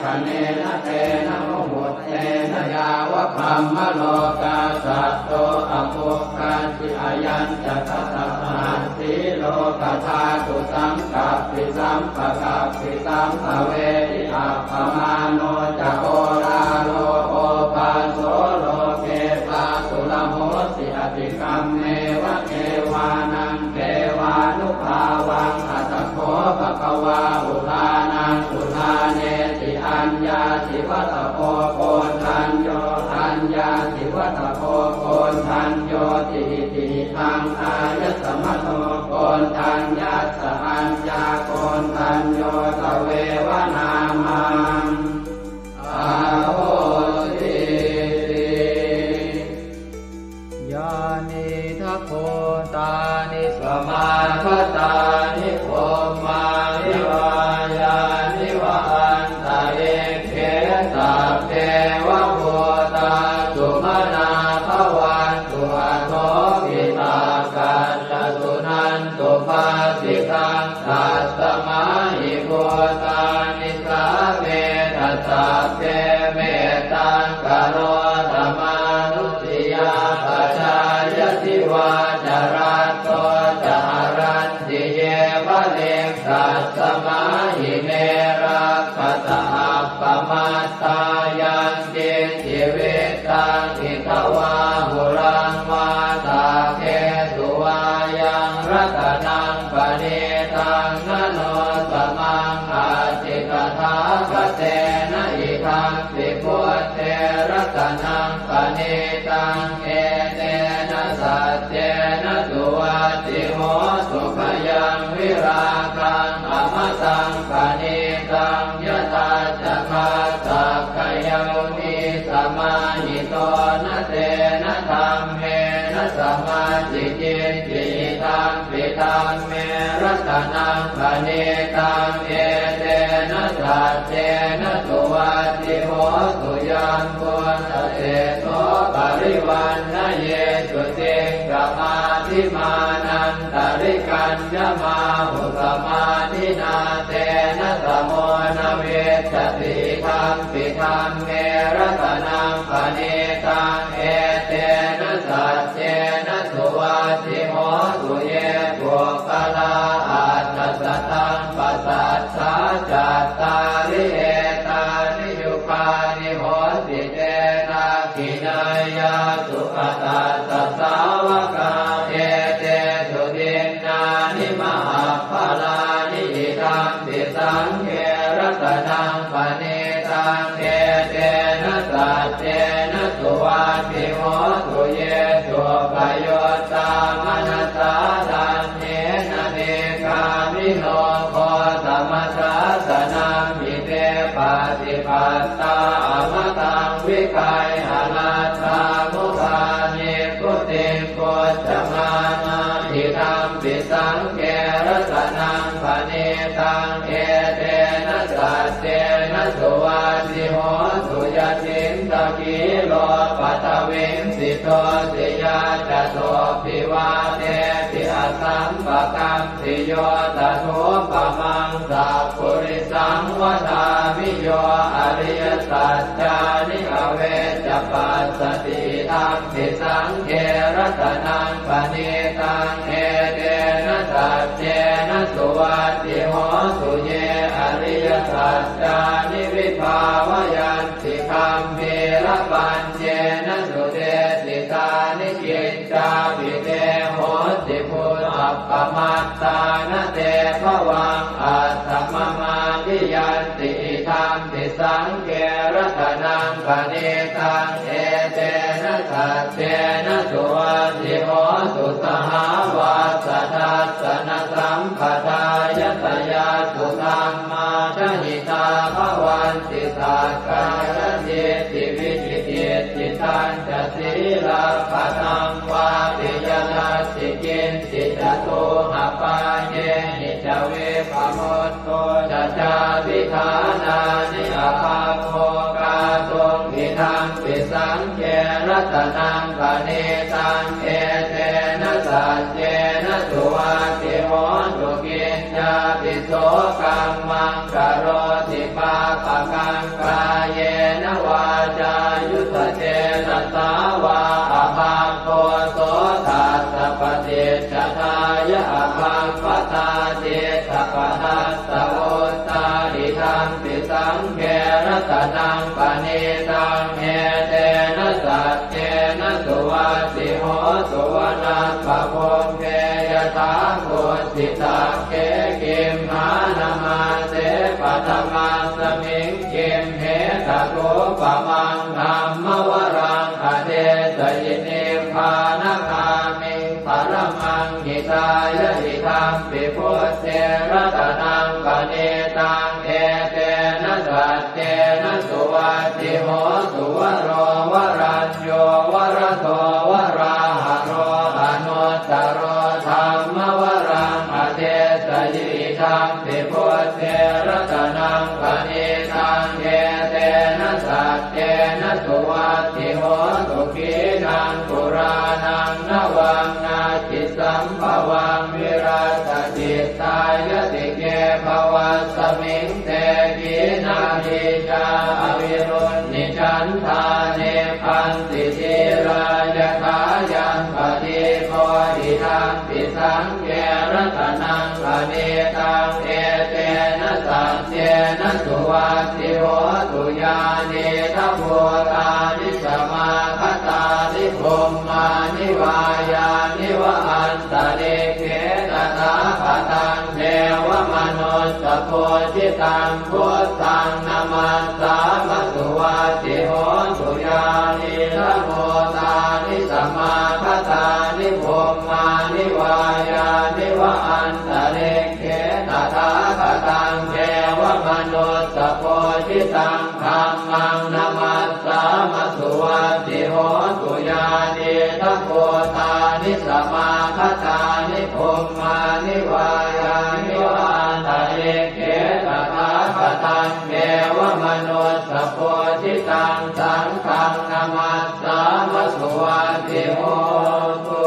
khaṇena tena muhuttena yāva brahmalokā saddo abbhuggacchi. Ayañca dasasahassī lokadhātu saṅkappi sampakappi sampavedhi. Appamāṇo ca oḷāro obhāso loke pāturahosi atikkammeva devānaṃ devānubhāvaṃ. Atha kho bhagavā udānaṃ udānesi: Aññāsi vata bho Koṇḍañño, aññāsi vata bho Koṇḍaññoti. Itihidaṃ āyasmato Koṇḍaññassa aññākoṇḍañño tveva nāmaṃ ahosīti. Yānīdha bhūtāni samāgatāni bhummāni vā yāni va anta Nisāmetha sabbe mettaṃ karotha mānusiyā pajāya divā ca ratto ca haranti yeva liṃ tasmā hi ne rakkhasa appamattā. Yaṅkiñci vittaṃ idha vā huraṃ vā saggesu vā yaṃ ratanaṃ paṇītaṃ na no samaṃ atthi tathāgatena idampi buddhe ratanaṃ paṇītaṃ etena saccena suvatthi hotu. Khayaṃ virāgaṃ amataṃ paṇītaṃ yadajjhagā sakyamunī samāhito na tena dhammena samatthi kiñci idampi dhamme ratanaṃ paṇītaṃ etena saccena suvatthi hotu. Yambuddhaseṭṭho parivaṇṇayī suciṃ samādhimānantarikaññamāhu samādhinā tena samo na vijjati idampi dhamme ratanaṃ paṇītaṃ etena saccena suvatthi hotu. Ye puggalā aṭṭha sataṃ pasaṭṭhā cattāri etāni yugāni honti te dakkhiṇeyyā sugatassa sāvakā etesu dinnāni mahapphalāni idampi saṅghe ratanaṃ paṇītaṃ etena saccena suvatthi hotu. Ye suppayuttā manasā daḷhena nikkāmino gotamasāsanamhi te pattipattā amataṃ vigayha laddhā mudhā nibbutiṃ bhuñjamānā idampi saṅghe ratanaṃ paṇītaṃ etena saccena suvatthi hotu. Yacittakhīlo paṭhaviṃ sito siyā catubbhi vātebhi asampakampiyo tathūpamaṃ sappurisaṃ vadāmi yo ariyasaccāni avecca passati idampi saṅghe ratanaṃ paṇītaṃ etena saccena suvatthi hotu. Ye ariyasaccāni vibhāvayanti gambhīrapaññena sudesitāni kiccāpi te honti bhusappamattā na te bhavaṃ aṭṭhamamādiyanti idampi saṅghe ratanaṃ paṇītaṃ etena saccena suvatthi hotu. Sahāvassa dassanasampadāya tayassu dhammā jahitā bhavanti sakkāyadiṭṭhi vicikicchitañca sīlabbataṃ vāpi yadatthi kiñci catūhapāyehi ca vippamutto ca cābhiṭhānāni abhabbo kātuṃ idampi saṅghe ratanaṃ paṇītaṃ etena saccena suvatthi hotu. Kiñcāpi so kammaṃ karoti pāpakaṃ kāyena vācāyuda cetasā vā abhabbo so tassa paṭicchadāya abhabbatā cittapadassavutthā idampi saṅghe ratanaṃ paṇītaṃ etena saccena suvatthi hotu. Vanappagumbe yathā kussitagge gimhānamāse paṭhamasmiṃ gimhe tathūpamaṃ dhammavaraṃ adesayi nibbānagāmiṃ paramaṃ hitāya idampi buddhe ratanaṃ paṇītaṃ etena saccena suvatthi hotu. Varo varañño varado varāharo anuttaro dhammavaraṃ adesayi idampi buddhe ratanaṃ paṇītaṃ etena saccena suvatthi hotu. Khīṇaṃ purāṇaṃ navaṃ natthi sambhavaṃ virattacittāyatike bhavasmiṃ te Nicā avirūḷhichandā nibbanti dhīrā yathāyaṃ padīpo idampi saṅghe ratanaṃ paṇītaṃ etena saccena suvatthi hotu. Yānīdha bhūtāni samāgatāni bhummāni vā yāni va antalikkhe tathāgataṃ devamanussapūjitaṃ buddhaṃ namassāma suvatthi hotu. Yānīdha bhūtāni samāgatāni bhummāni vā yāni va antalikkhe tathāgataṃ devamanussapūjitaṃ dhammaṃ namassāma suvatthi hotu. Yānīdha bhūtāni samāgatāni bhummāni vā yāni va antalikkhe tathāgataṃ devamanussapūjitaṃ saṅghaṃ namassāma suvatthi hotu.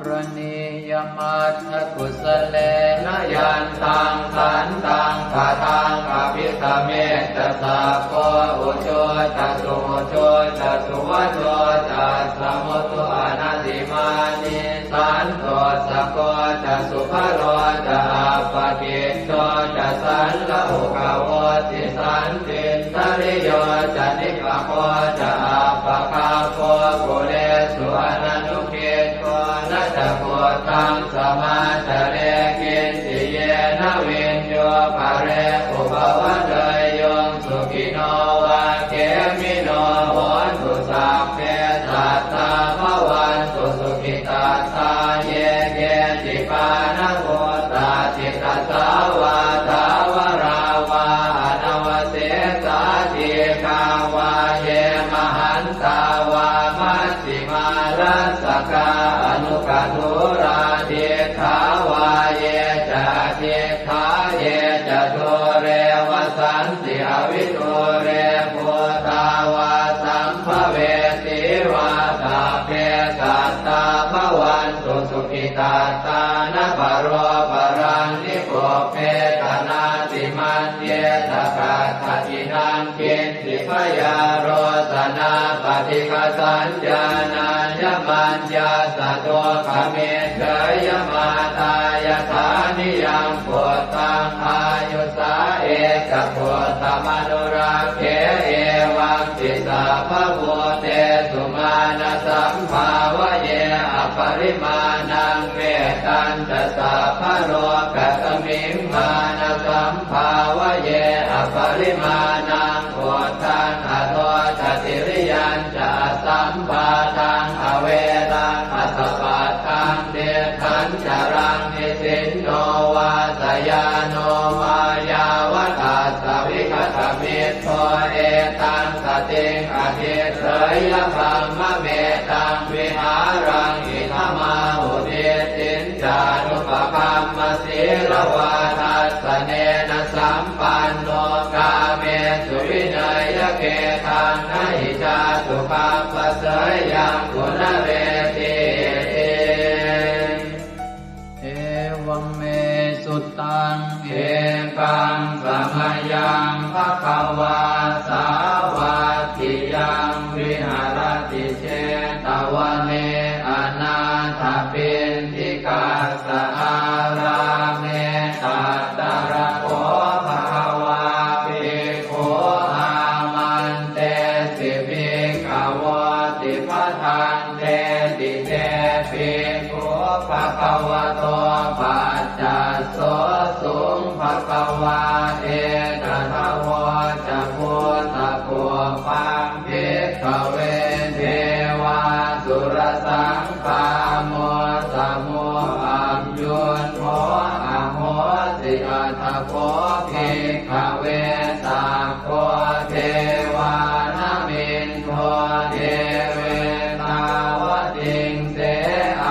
Karaṇīyamatthakusalena yantaṃ santaṃ padaṃ abhisamecca sakko ujū ca suhujū ca suvaco cassa mudu anatimānī santussako ca subharo ca appakicco ca sallahukavutti santindriyo ca nipako ca appagabbho kulesu ananu giddho. Na ca khuddaṃ samācare kiñci yena viññū pare upavadeyyuṃ. Sukhino vā khemino hontu sabbe sattā bhavantu sukhitattā. Ye keci pāṇabhūtatthi tasā vā thāvarā vā anavasesā dīghā vā ye mahantā vā maj jhimā rassakā aṇukathūlā diṭṭhā vā ye ca adiṭṭhā ye ca dūre vasanti avidūre bhūtā vā sambhavesī vā sabbe sattā bhavantu sukhitattā. Na paro paraṃ nikubbetha nātimaññetha katthaci naṃ kiñ ci byārosanā paṭighasaññā nāññamaññassa dukkhamiccheyya. Mātā yathā niyaṃ puttaṃ āyusā ekaputtamanurakkhe evampi sabbabhūtesu mānasambhāvaye aparimāṇaṃ. Mettañca sabbalokasmiṃ mānasambhāvaye aparimāṇaṃ uddhaṃ adho ca tiriyañca asambādhaṃ averaṃ asapattaṃ. Tiṭṭhañcaraṃ nisinno vā sayāno vā yāvatassa vigatamiddho etaṃ satiṃ adhiṭṭheyya brahmametaṃ vihāraṃ idhamāhu. Diṭṭhiñ ca anupagamma sīlavā dassanena sampanno kāmesu vineyya gedhaṃ na hi jātu gabbhaseyyaṃ punaretīti. Evaṃ me sutaṃ. Ekaṃ samayaṃ bhagavā sāvatthiyaṃ viharati jetavane anāthapiṇḍikassa ārāme. Tatra kho bhagavā bhikkhū āmantesi bhikkhavoti. Bhadanteti te bhikkhū bhagavato paccassosuṃ. Bhagavā etadavoca. Bhūtapubbaṃ bhikkhave devāsurasaṅ gāmo samo aññuñho ahosi. Atha kho bhikkhave sakko devānamindo devetāvatiṃse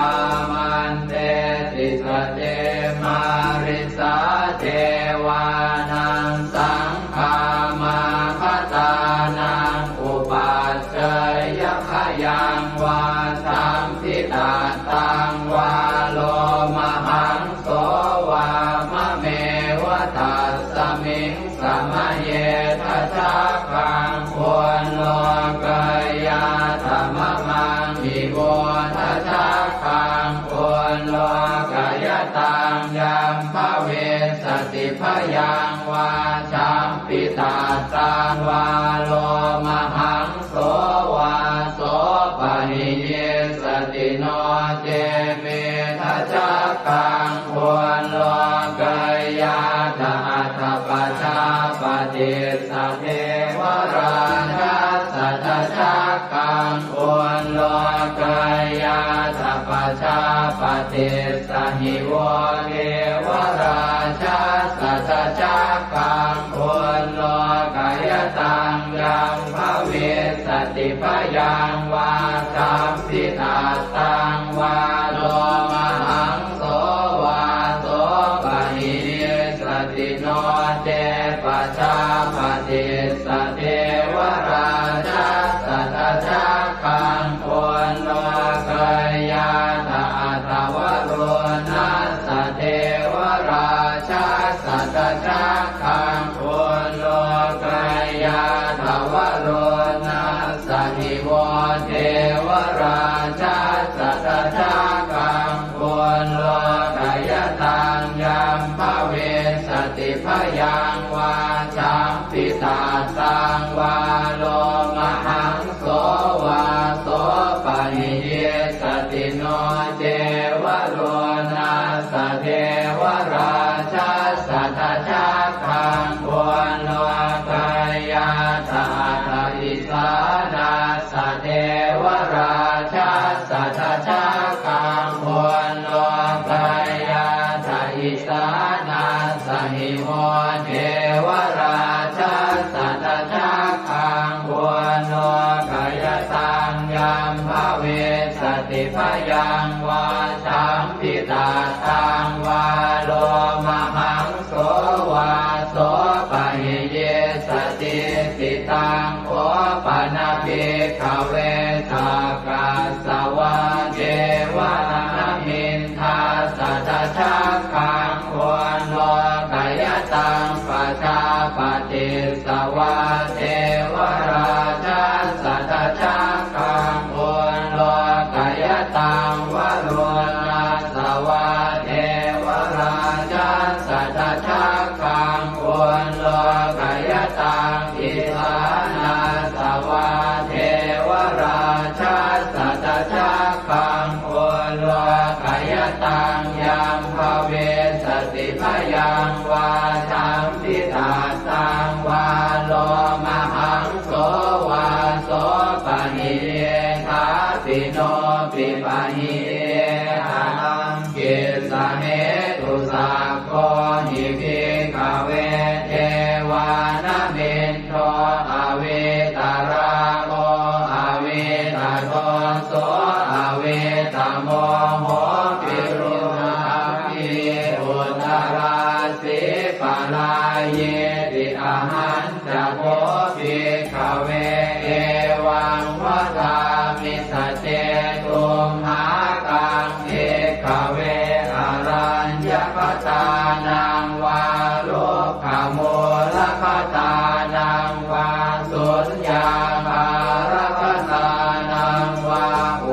āmantesi. Sace mārisā devānaṃ saṅ gāmāgatānaṃ upaccayya khayaṃ vā sambhitattaṃ vā lomahaṃso vā mameva tassa Miṃ samaye dajaggaṃ ullokayātha mamaṃ ivo dajaggaṃ ullokayataṃ yaṃ bhavissati bhayaṃ vā champittattaṃ vā lomahaṃso vā sopahiyissati no ce me dajaggaṃ ullokayātha atha pajāpatissa devarājassa dajaggaṃ ullokayātha pajāpatissa hi vo devarājassa dajaggaṃ ullokayataṃ yaṃ bhavissati bhayaṃ vā champittattaṃ vā lomahaṃso vā sopahiyissati no ce pajāpatissa devarājassa dajaggaṃ ullokayātha atha varuṇassa devarājassa dajaggaṃ ullokayātha varuṇassa hi vo devarājassa dajaggaṃ ullokayataṃ yaṃ bhavissati bhayaṃ vā champittattaṃ vā lomahaṃso vā sopahiyissati no ce varuṇassa devarājassa dajaggaṃ ullokayātha atha isānassa devarājassa dajaggaṃ ullokayātha isānassa hi vo devarājassa dajaggaṃ ullokayataṃ yaṃ bhavissati bhayaṃ vā champittattaṃ vā lomahaṃso vā sopahiyissati. Taṃ kho pana bhikkhave sakkas savā devanāmiṃ dassa dajaggaṃ ullokayataṃ pajāpatissa vā devarājassa dajaggaṃ ullokayataṃ varuṇassa vā devarājassa dajaggaṃ ullokayataṃ isānassa vā devarājassa dajaggaṃ ullokayataṃ yaṃ bhavissati bhayaṃ vā champittattaṃ vā lomahaṃso vā sopahiyye thāpi no pipahiye haraṃ. Kissa hetu sakko hi bhikkhave devānamindo avītarāgo avītadoso avītamoho virūḷhakī uttarāsī parāyīti. Ahañ ca kho bhikkhave evaṃ vadāmi: sace tumhākaṃ bhikkhave araññakatānaṃ vā rukkhamūlakatānaṃ vā suññāgārakatānaṃ vā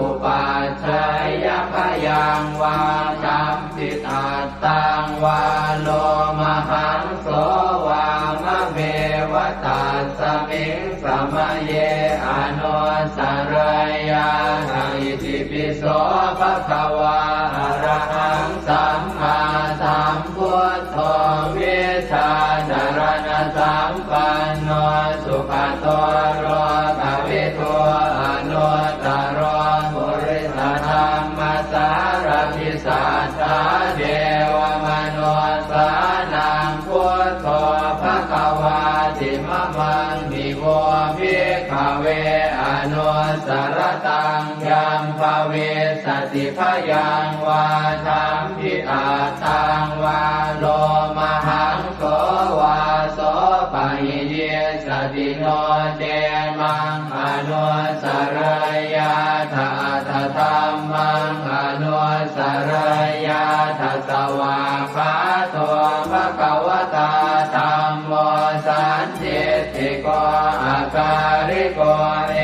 upajjhāyabhayaṃ vā champittattaṃ vā lomahaṃso vā mameva tasmiṃ samaye anussarayyātha. Itipi so bhagavā arahaṃ sammāsambuddho vijjācaraṇasampanno sugato lokavidū anuttaro purisadammasārathi satthā devamanussānaṃ buddho bhagavāti. Mamaṃ hi vo bhikkhave anussarattaṃ yaṃ bhavissati bhayaṃ vā champittattaṃ vā lomahaṃso vā sopahiyissati no ce maṃ anussarayyātha atha dhammaṃ anussarayyātha. Svākkhāto bhagavatā dham sandiṭṭhiko akāliko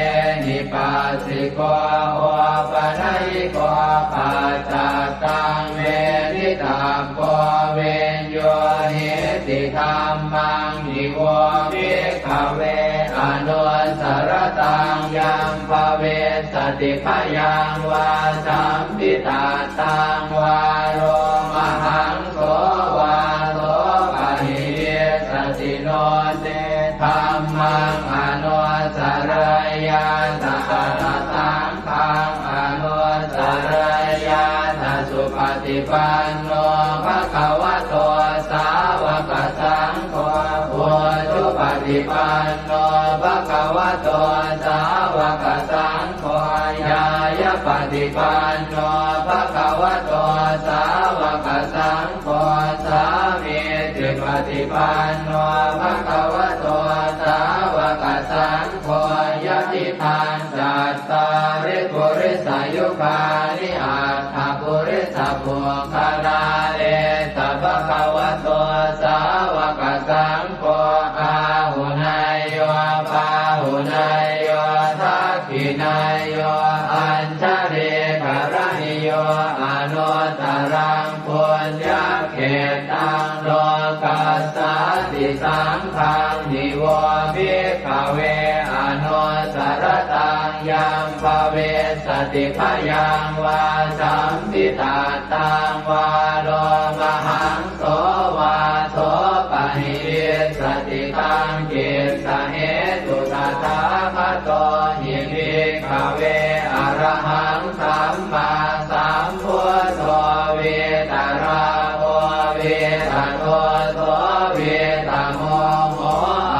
ehipassiko opanayiko paccattaṃ veditabbo viññūhīti. Dhammaṃ hi vo bhikkhave anussaratāṃ yaṃ bhavissati bhayaṃ vā sampittattaṃ vā lomahaṃ so vā so pahīyissati no ce dhammaṃ anussarayyātha atha saṅghaṃ anussarayyātha. Supaṭipanno bhagavato sāvakasaṅgho, ujupaṭipanno bhagavato sāvakasaṅgho, ñāyapaṭipanno bhagavato sāvakasaṅgho, sāmīcipaṭipanno bhagavato sāvakasaṅgho, yadidaṃ cattāri purisayugāni aṭṭha purisapuggalā, esa bhagavato sāvakasaṅgho, āhuneyyo pāhuneyyo dakkhiṇeyyo añjalikaraṇīyo anuttaraṃ puññakkhettaṃ lokassāti. Saṅghaṃ hi vo bhikkhave anussaratāṃ yaṃ bhavissati bhayaṃ vā sampittattaṃ vā lomahaṃ so vā so pahīyissati. Taṃ kissa hetu tathāgato hi bhikkhave arahaṃ sammāsambuddho vītarāgo vītadoso vītamoho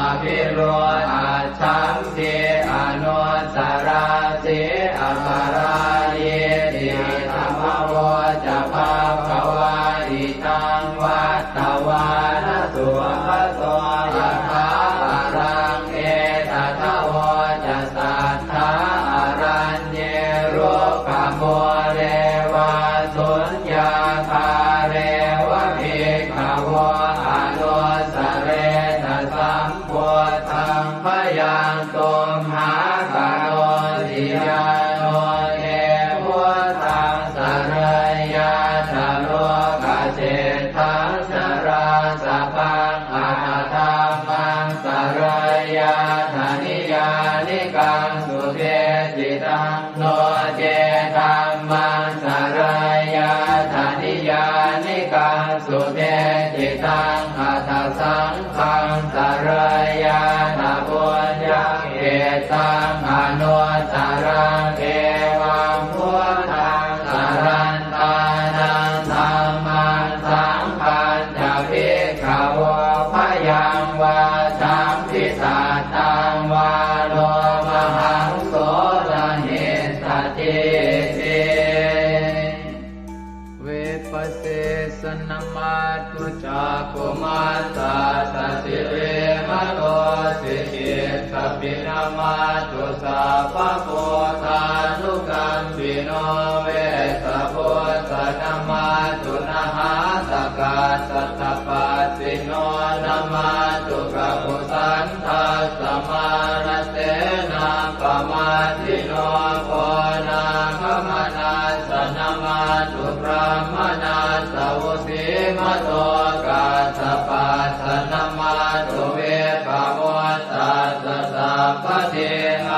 abhirūḷhaccham ti anussarati aparājīti. Idamavoca bhagavā. Idaṃ vattavāna sugato yathābalaṃ etadavoca satthā araññe rukkhamūle vā suññāgāre va bhikkhavo anussaretha sam buddhaṃ bhayaṃ tumhākarosi. Yāno te buddhaṃ sarayyātha lokaseṭṭhaṃ narāsabhaṃ atha dhammaṃ sarayyātha niyyānikaṃ sudesitaṃ, no ce dhammaṃ sarayyātha niyyānikaṃ sudesitaṃ, atha saṅghaṃ sarayyātha puññakkhettaṃ anuttaraṃ. Evaṃ buddhaṃ sarantānaṃ dhammaṃ saṅghañca bhikkhavo bhayaṃ vā sampittattaṃ vā lomahaṃso na hessatīti. Vipassissa namatthu cakkhumantassa sirīmato, sikhītsapi namatthu sabbabuddhānukampino, vessabhussa namatthu nhātakassa tapassino, namatthu kakusandhassa mārasenappamaddino, konāgamanassa namatthu brāhmaṇassa vusīmato, kassapassa namatthu vippamuttassa sabbadhi,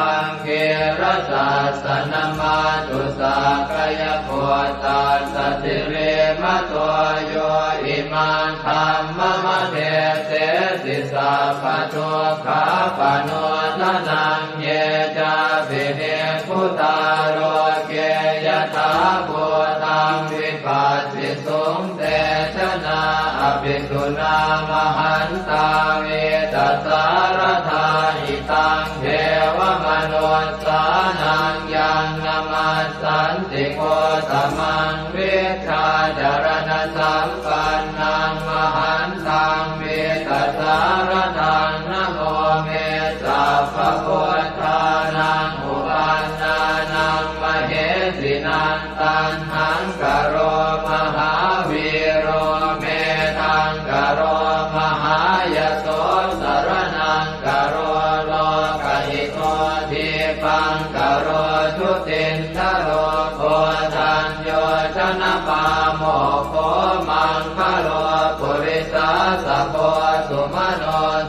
aṅgīrasassa namatthu sakyaputtassa sirīmato, yo imaṃ dhammamādesesi sabbadukkhāpanūdanaṃ. Ye cāpi nibbutā loke yathābhūtaṃ vipassisuṃ, te janā apisuṇā mahantā vītasāradā. Idaṃ devamanussānaṃ yaṃ namassanti Gotamaṃ, vijjācaraṇasampannaṃ mahantaṃ vītasāradaṃ. Namo me sabbabuddhānaṃ uppannānaṃ mahesinaṃ, taṇhaṅkaro mahāvīro medhaṅkaro mahāyaso,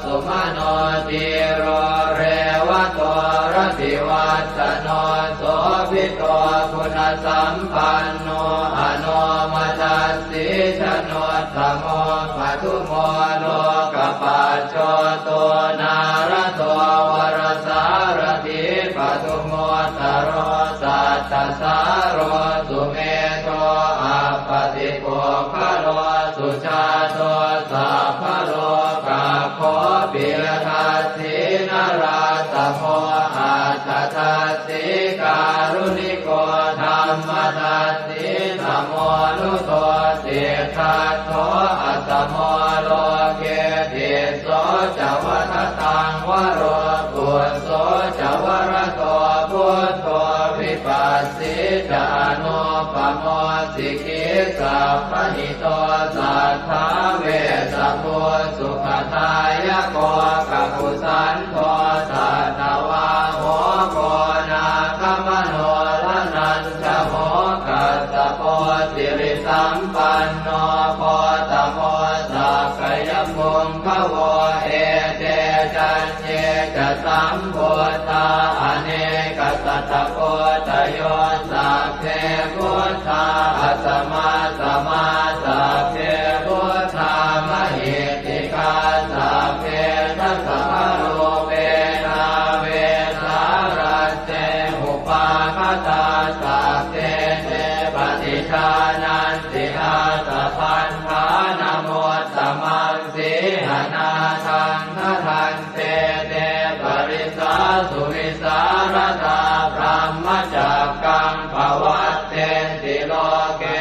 sumano dhīro revato rativassano sobhito guṇasampanno anomadassī januttamo padumo lokapajjoto nārado varasārathī padumu ttaro sattasāro sumedho appatipuggalo sujāto sabbalokaggo piyadassī narāsamo atthadassī kāruṇiko dhammadassī tamonudo siddhattho asamo loke tisso ca vadataṃ varo phusso ca varado buddho vipassī ca anūpamo sikhī sabbahito satthā vessabhū sukhadāyako kakusandho satthavāho koṇāgamano dhananjavo kassapo sirisampanno gotamo sakyapuṅgavo ete caññe ca sambuddhā anekasatakoṭayo sabbe buddhā asamasamā sabbe buddhā mahiddhikā sabbe dasabalūpena vesālā te upāgatā sabbe te paṭijānanti ātappamāṇamuttamaṃ sīhanatthaṃ khaṇḍe te parisā suvisāradā brahmacakkaṃ pavattenti loke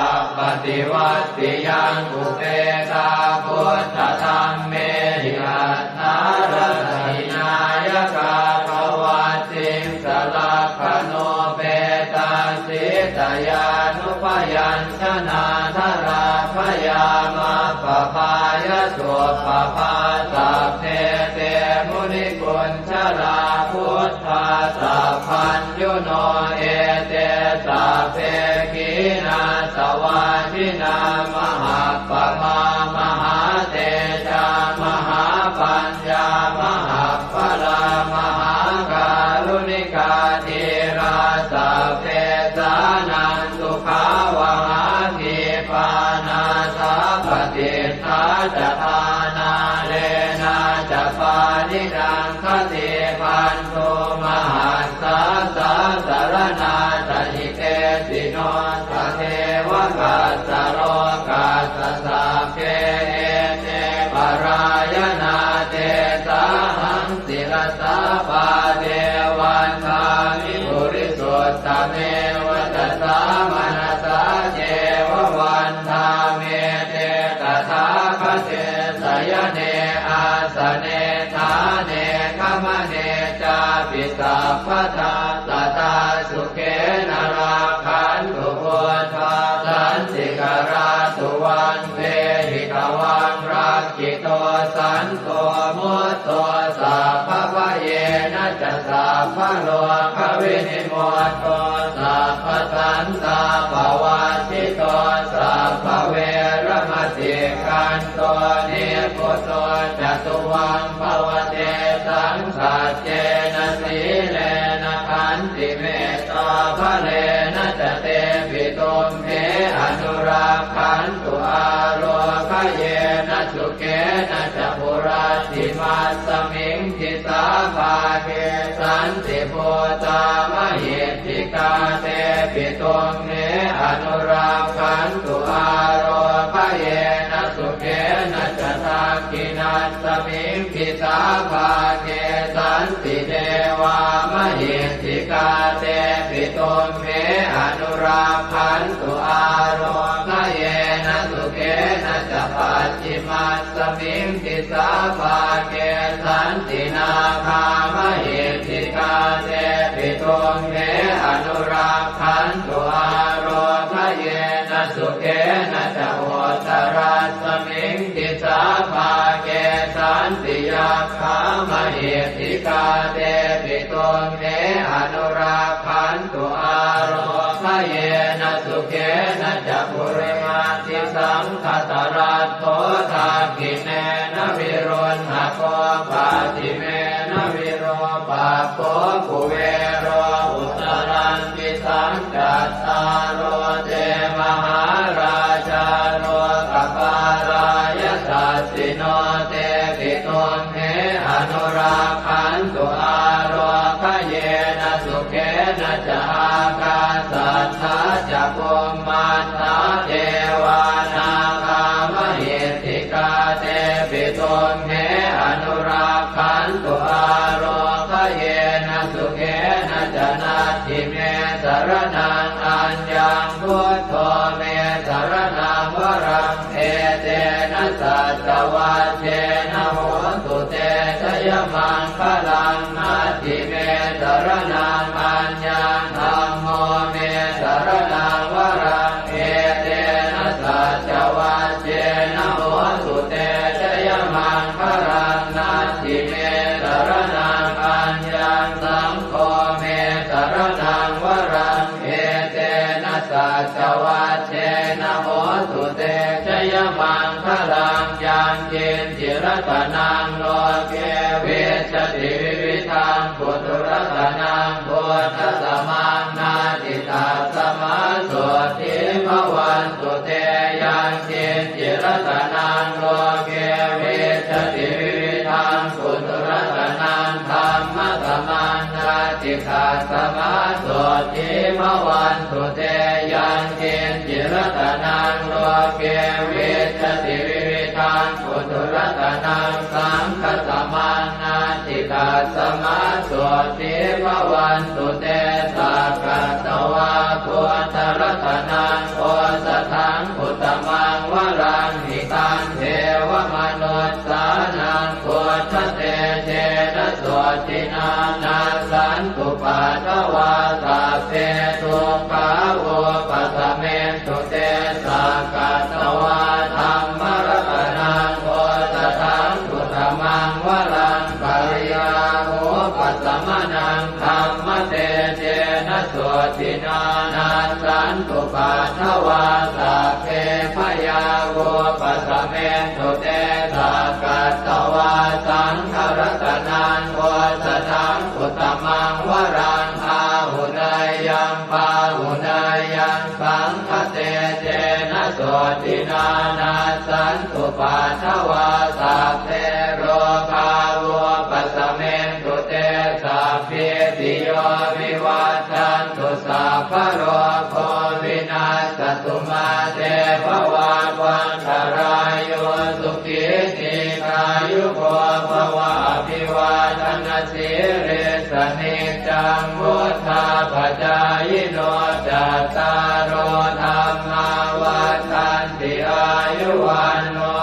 appaṭivattiyaṃ upekkā buddhadhammehi atthārasa hināyakā pavatsiṃsa lakkhaṇupetā sītyānubyañjanādharā bhayamappaphāya suppabhā sabbe te munikuñjarā buddhā sabbaññuno ete sabbe khīṇāsavā jinā mahappaphā mahātejā mahāpaññā mahapphalā mahākāruṇikā dhīrā sabbesānaṃ sukhāvahā khīpā nāthapaṭiṭṭhā ca dhānālena ca pāṇinaṃ khaṇḍibandhū mahassā sāsaraṇā ca hitesino tatheva kassa lokassa sabbe ete parāyanā tesāhaṃ sirasā pāde vandāmi purisuttame vacasā manasā ceva vandāmete tathāgate sayane āsane ṭhāne gamane cāpi sabbadā sadā sukhena rakkhantu buddhā santikarā tuvaṃ dehi tvaṃ rakkhito santo mutto sabbabhayena ca sabbarogavinimutto sabbasantāpavajjito sabbaveramatikkanto nibbuto ca tuvaṃ bhava tesaṃ saccena sīlena khantimettābalena ca tepi tumhe anurakkhantu ārogyena sukhena ca hurattimasmiṃ disābhāge santibhūtā mahiddhikā tepi tumhe anurakkhantu ārogyena sukhena ca dakkhiṇasmiṃ disābhāge santidevā mahiddhikā tepi tumhe anurakkhantu ārogyena sukhena ca pacchimasmiṃ disābhāge santi nāgā mahiddhikā tepi tumhe anurakkhantu ārogyena sukhena ca uttarasmiṃ disābhāge santi yakkhā mahiddhikā tepi tumhe anurakkhantu ārogyena yena sukhena ca purimaṃ disaṃ dhataraṭṭho dakkhiṇena viruḷhako pacchimena virūpakkho kuvero uttaraṃ disaṃ. Cattāro te mahārājā lokapālā yasassino tepi tumhe anurakkhantu ārogayena sukhena ca. Ākāsaṭṭhā ca bhummaṭṭhā devā nāgā mahiddhikā tepi tumhe anurakkhantu ārogayena sukhena ca. Natthi me saraṇaṃ aññaṃ, buddho me saraṇaṃ varaṃ, etena saccavajjena hotu te jayamaṅgalaṃ. Natthi me saraṇaṃ aññaṃ, dhammo me saraṇaṃ varaṃ, etena saccavajjena hotu te jayamaṅgalaṃ. Natthi me saraṇaṃ aññaṃ, saṅgho me saraṇaṃ varaṃ, etena saccavajjena hotu te jayamaṅgalaṃ. Yaṅkiñci ratanaṃ loke vijjati vividhaṃ puthu, ratanaṃ buddhasamaṃ natthi, tasmā sotthī bhavantu te. Yaṅkiñci ratanaṃ loke vijjati vividhaṃ puthu, ratanaṃ dhammasamaṃ natthi, tasmā sotthī bhavantu te. Yaṅkiñci ratanaṃ loke vijjati vividhaṃ puthu, ratanaṃ saṅghasamaṃ natthi, tasmā sotthī bhavantu te. Sakkatvā buddharatanaṃ osathaṃ uttamaṃ varaṃ, hitaṃ devamanussānaṃ buddhatejena sotthinā, nassantupaddavā sabbe dukkhā vūpasamentu te. Sakkatvā dhammaratanaṃ osathaṃ uttamaṃ varaṃ, pariḷāhūpasamanaṃ dhammatejena sotthinā, nassantupaddavā sabbe bhayā vūpasamentu te. Sakkatvā saṅgharatanaṃ osathaṃ uttamaṃ varaṃ, āhuneyyaṃ pāhuneyyaṃ saṅghatejena sotthinā, nassantupaddavā sabbe rogā vūpasamentu te. Sabbītiyo vivajjantu, sabbarogo vinassatu, mā te bhavatvantarāyo, sukhī dīghāyuko bhava. Abhivādanasīlissa niccaṃ vuḍḍhāpacāyino, cattāro dhammā vaḍḍhanti, āyu vaṇṇo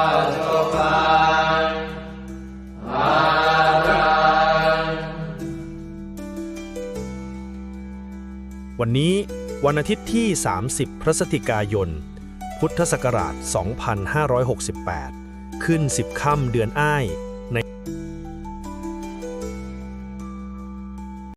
sukhaṃ balaṃ. วันนี้วันอาทิตย์ที่ สามสิบ พฤศจิกายน พุทธศักราช สองพันห้าร้อยหกสิบแปด ขึ้น สิบ ค่ำเดือนอ้าย ใน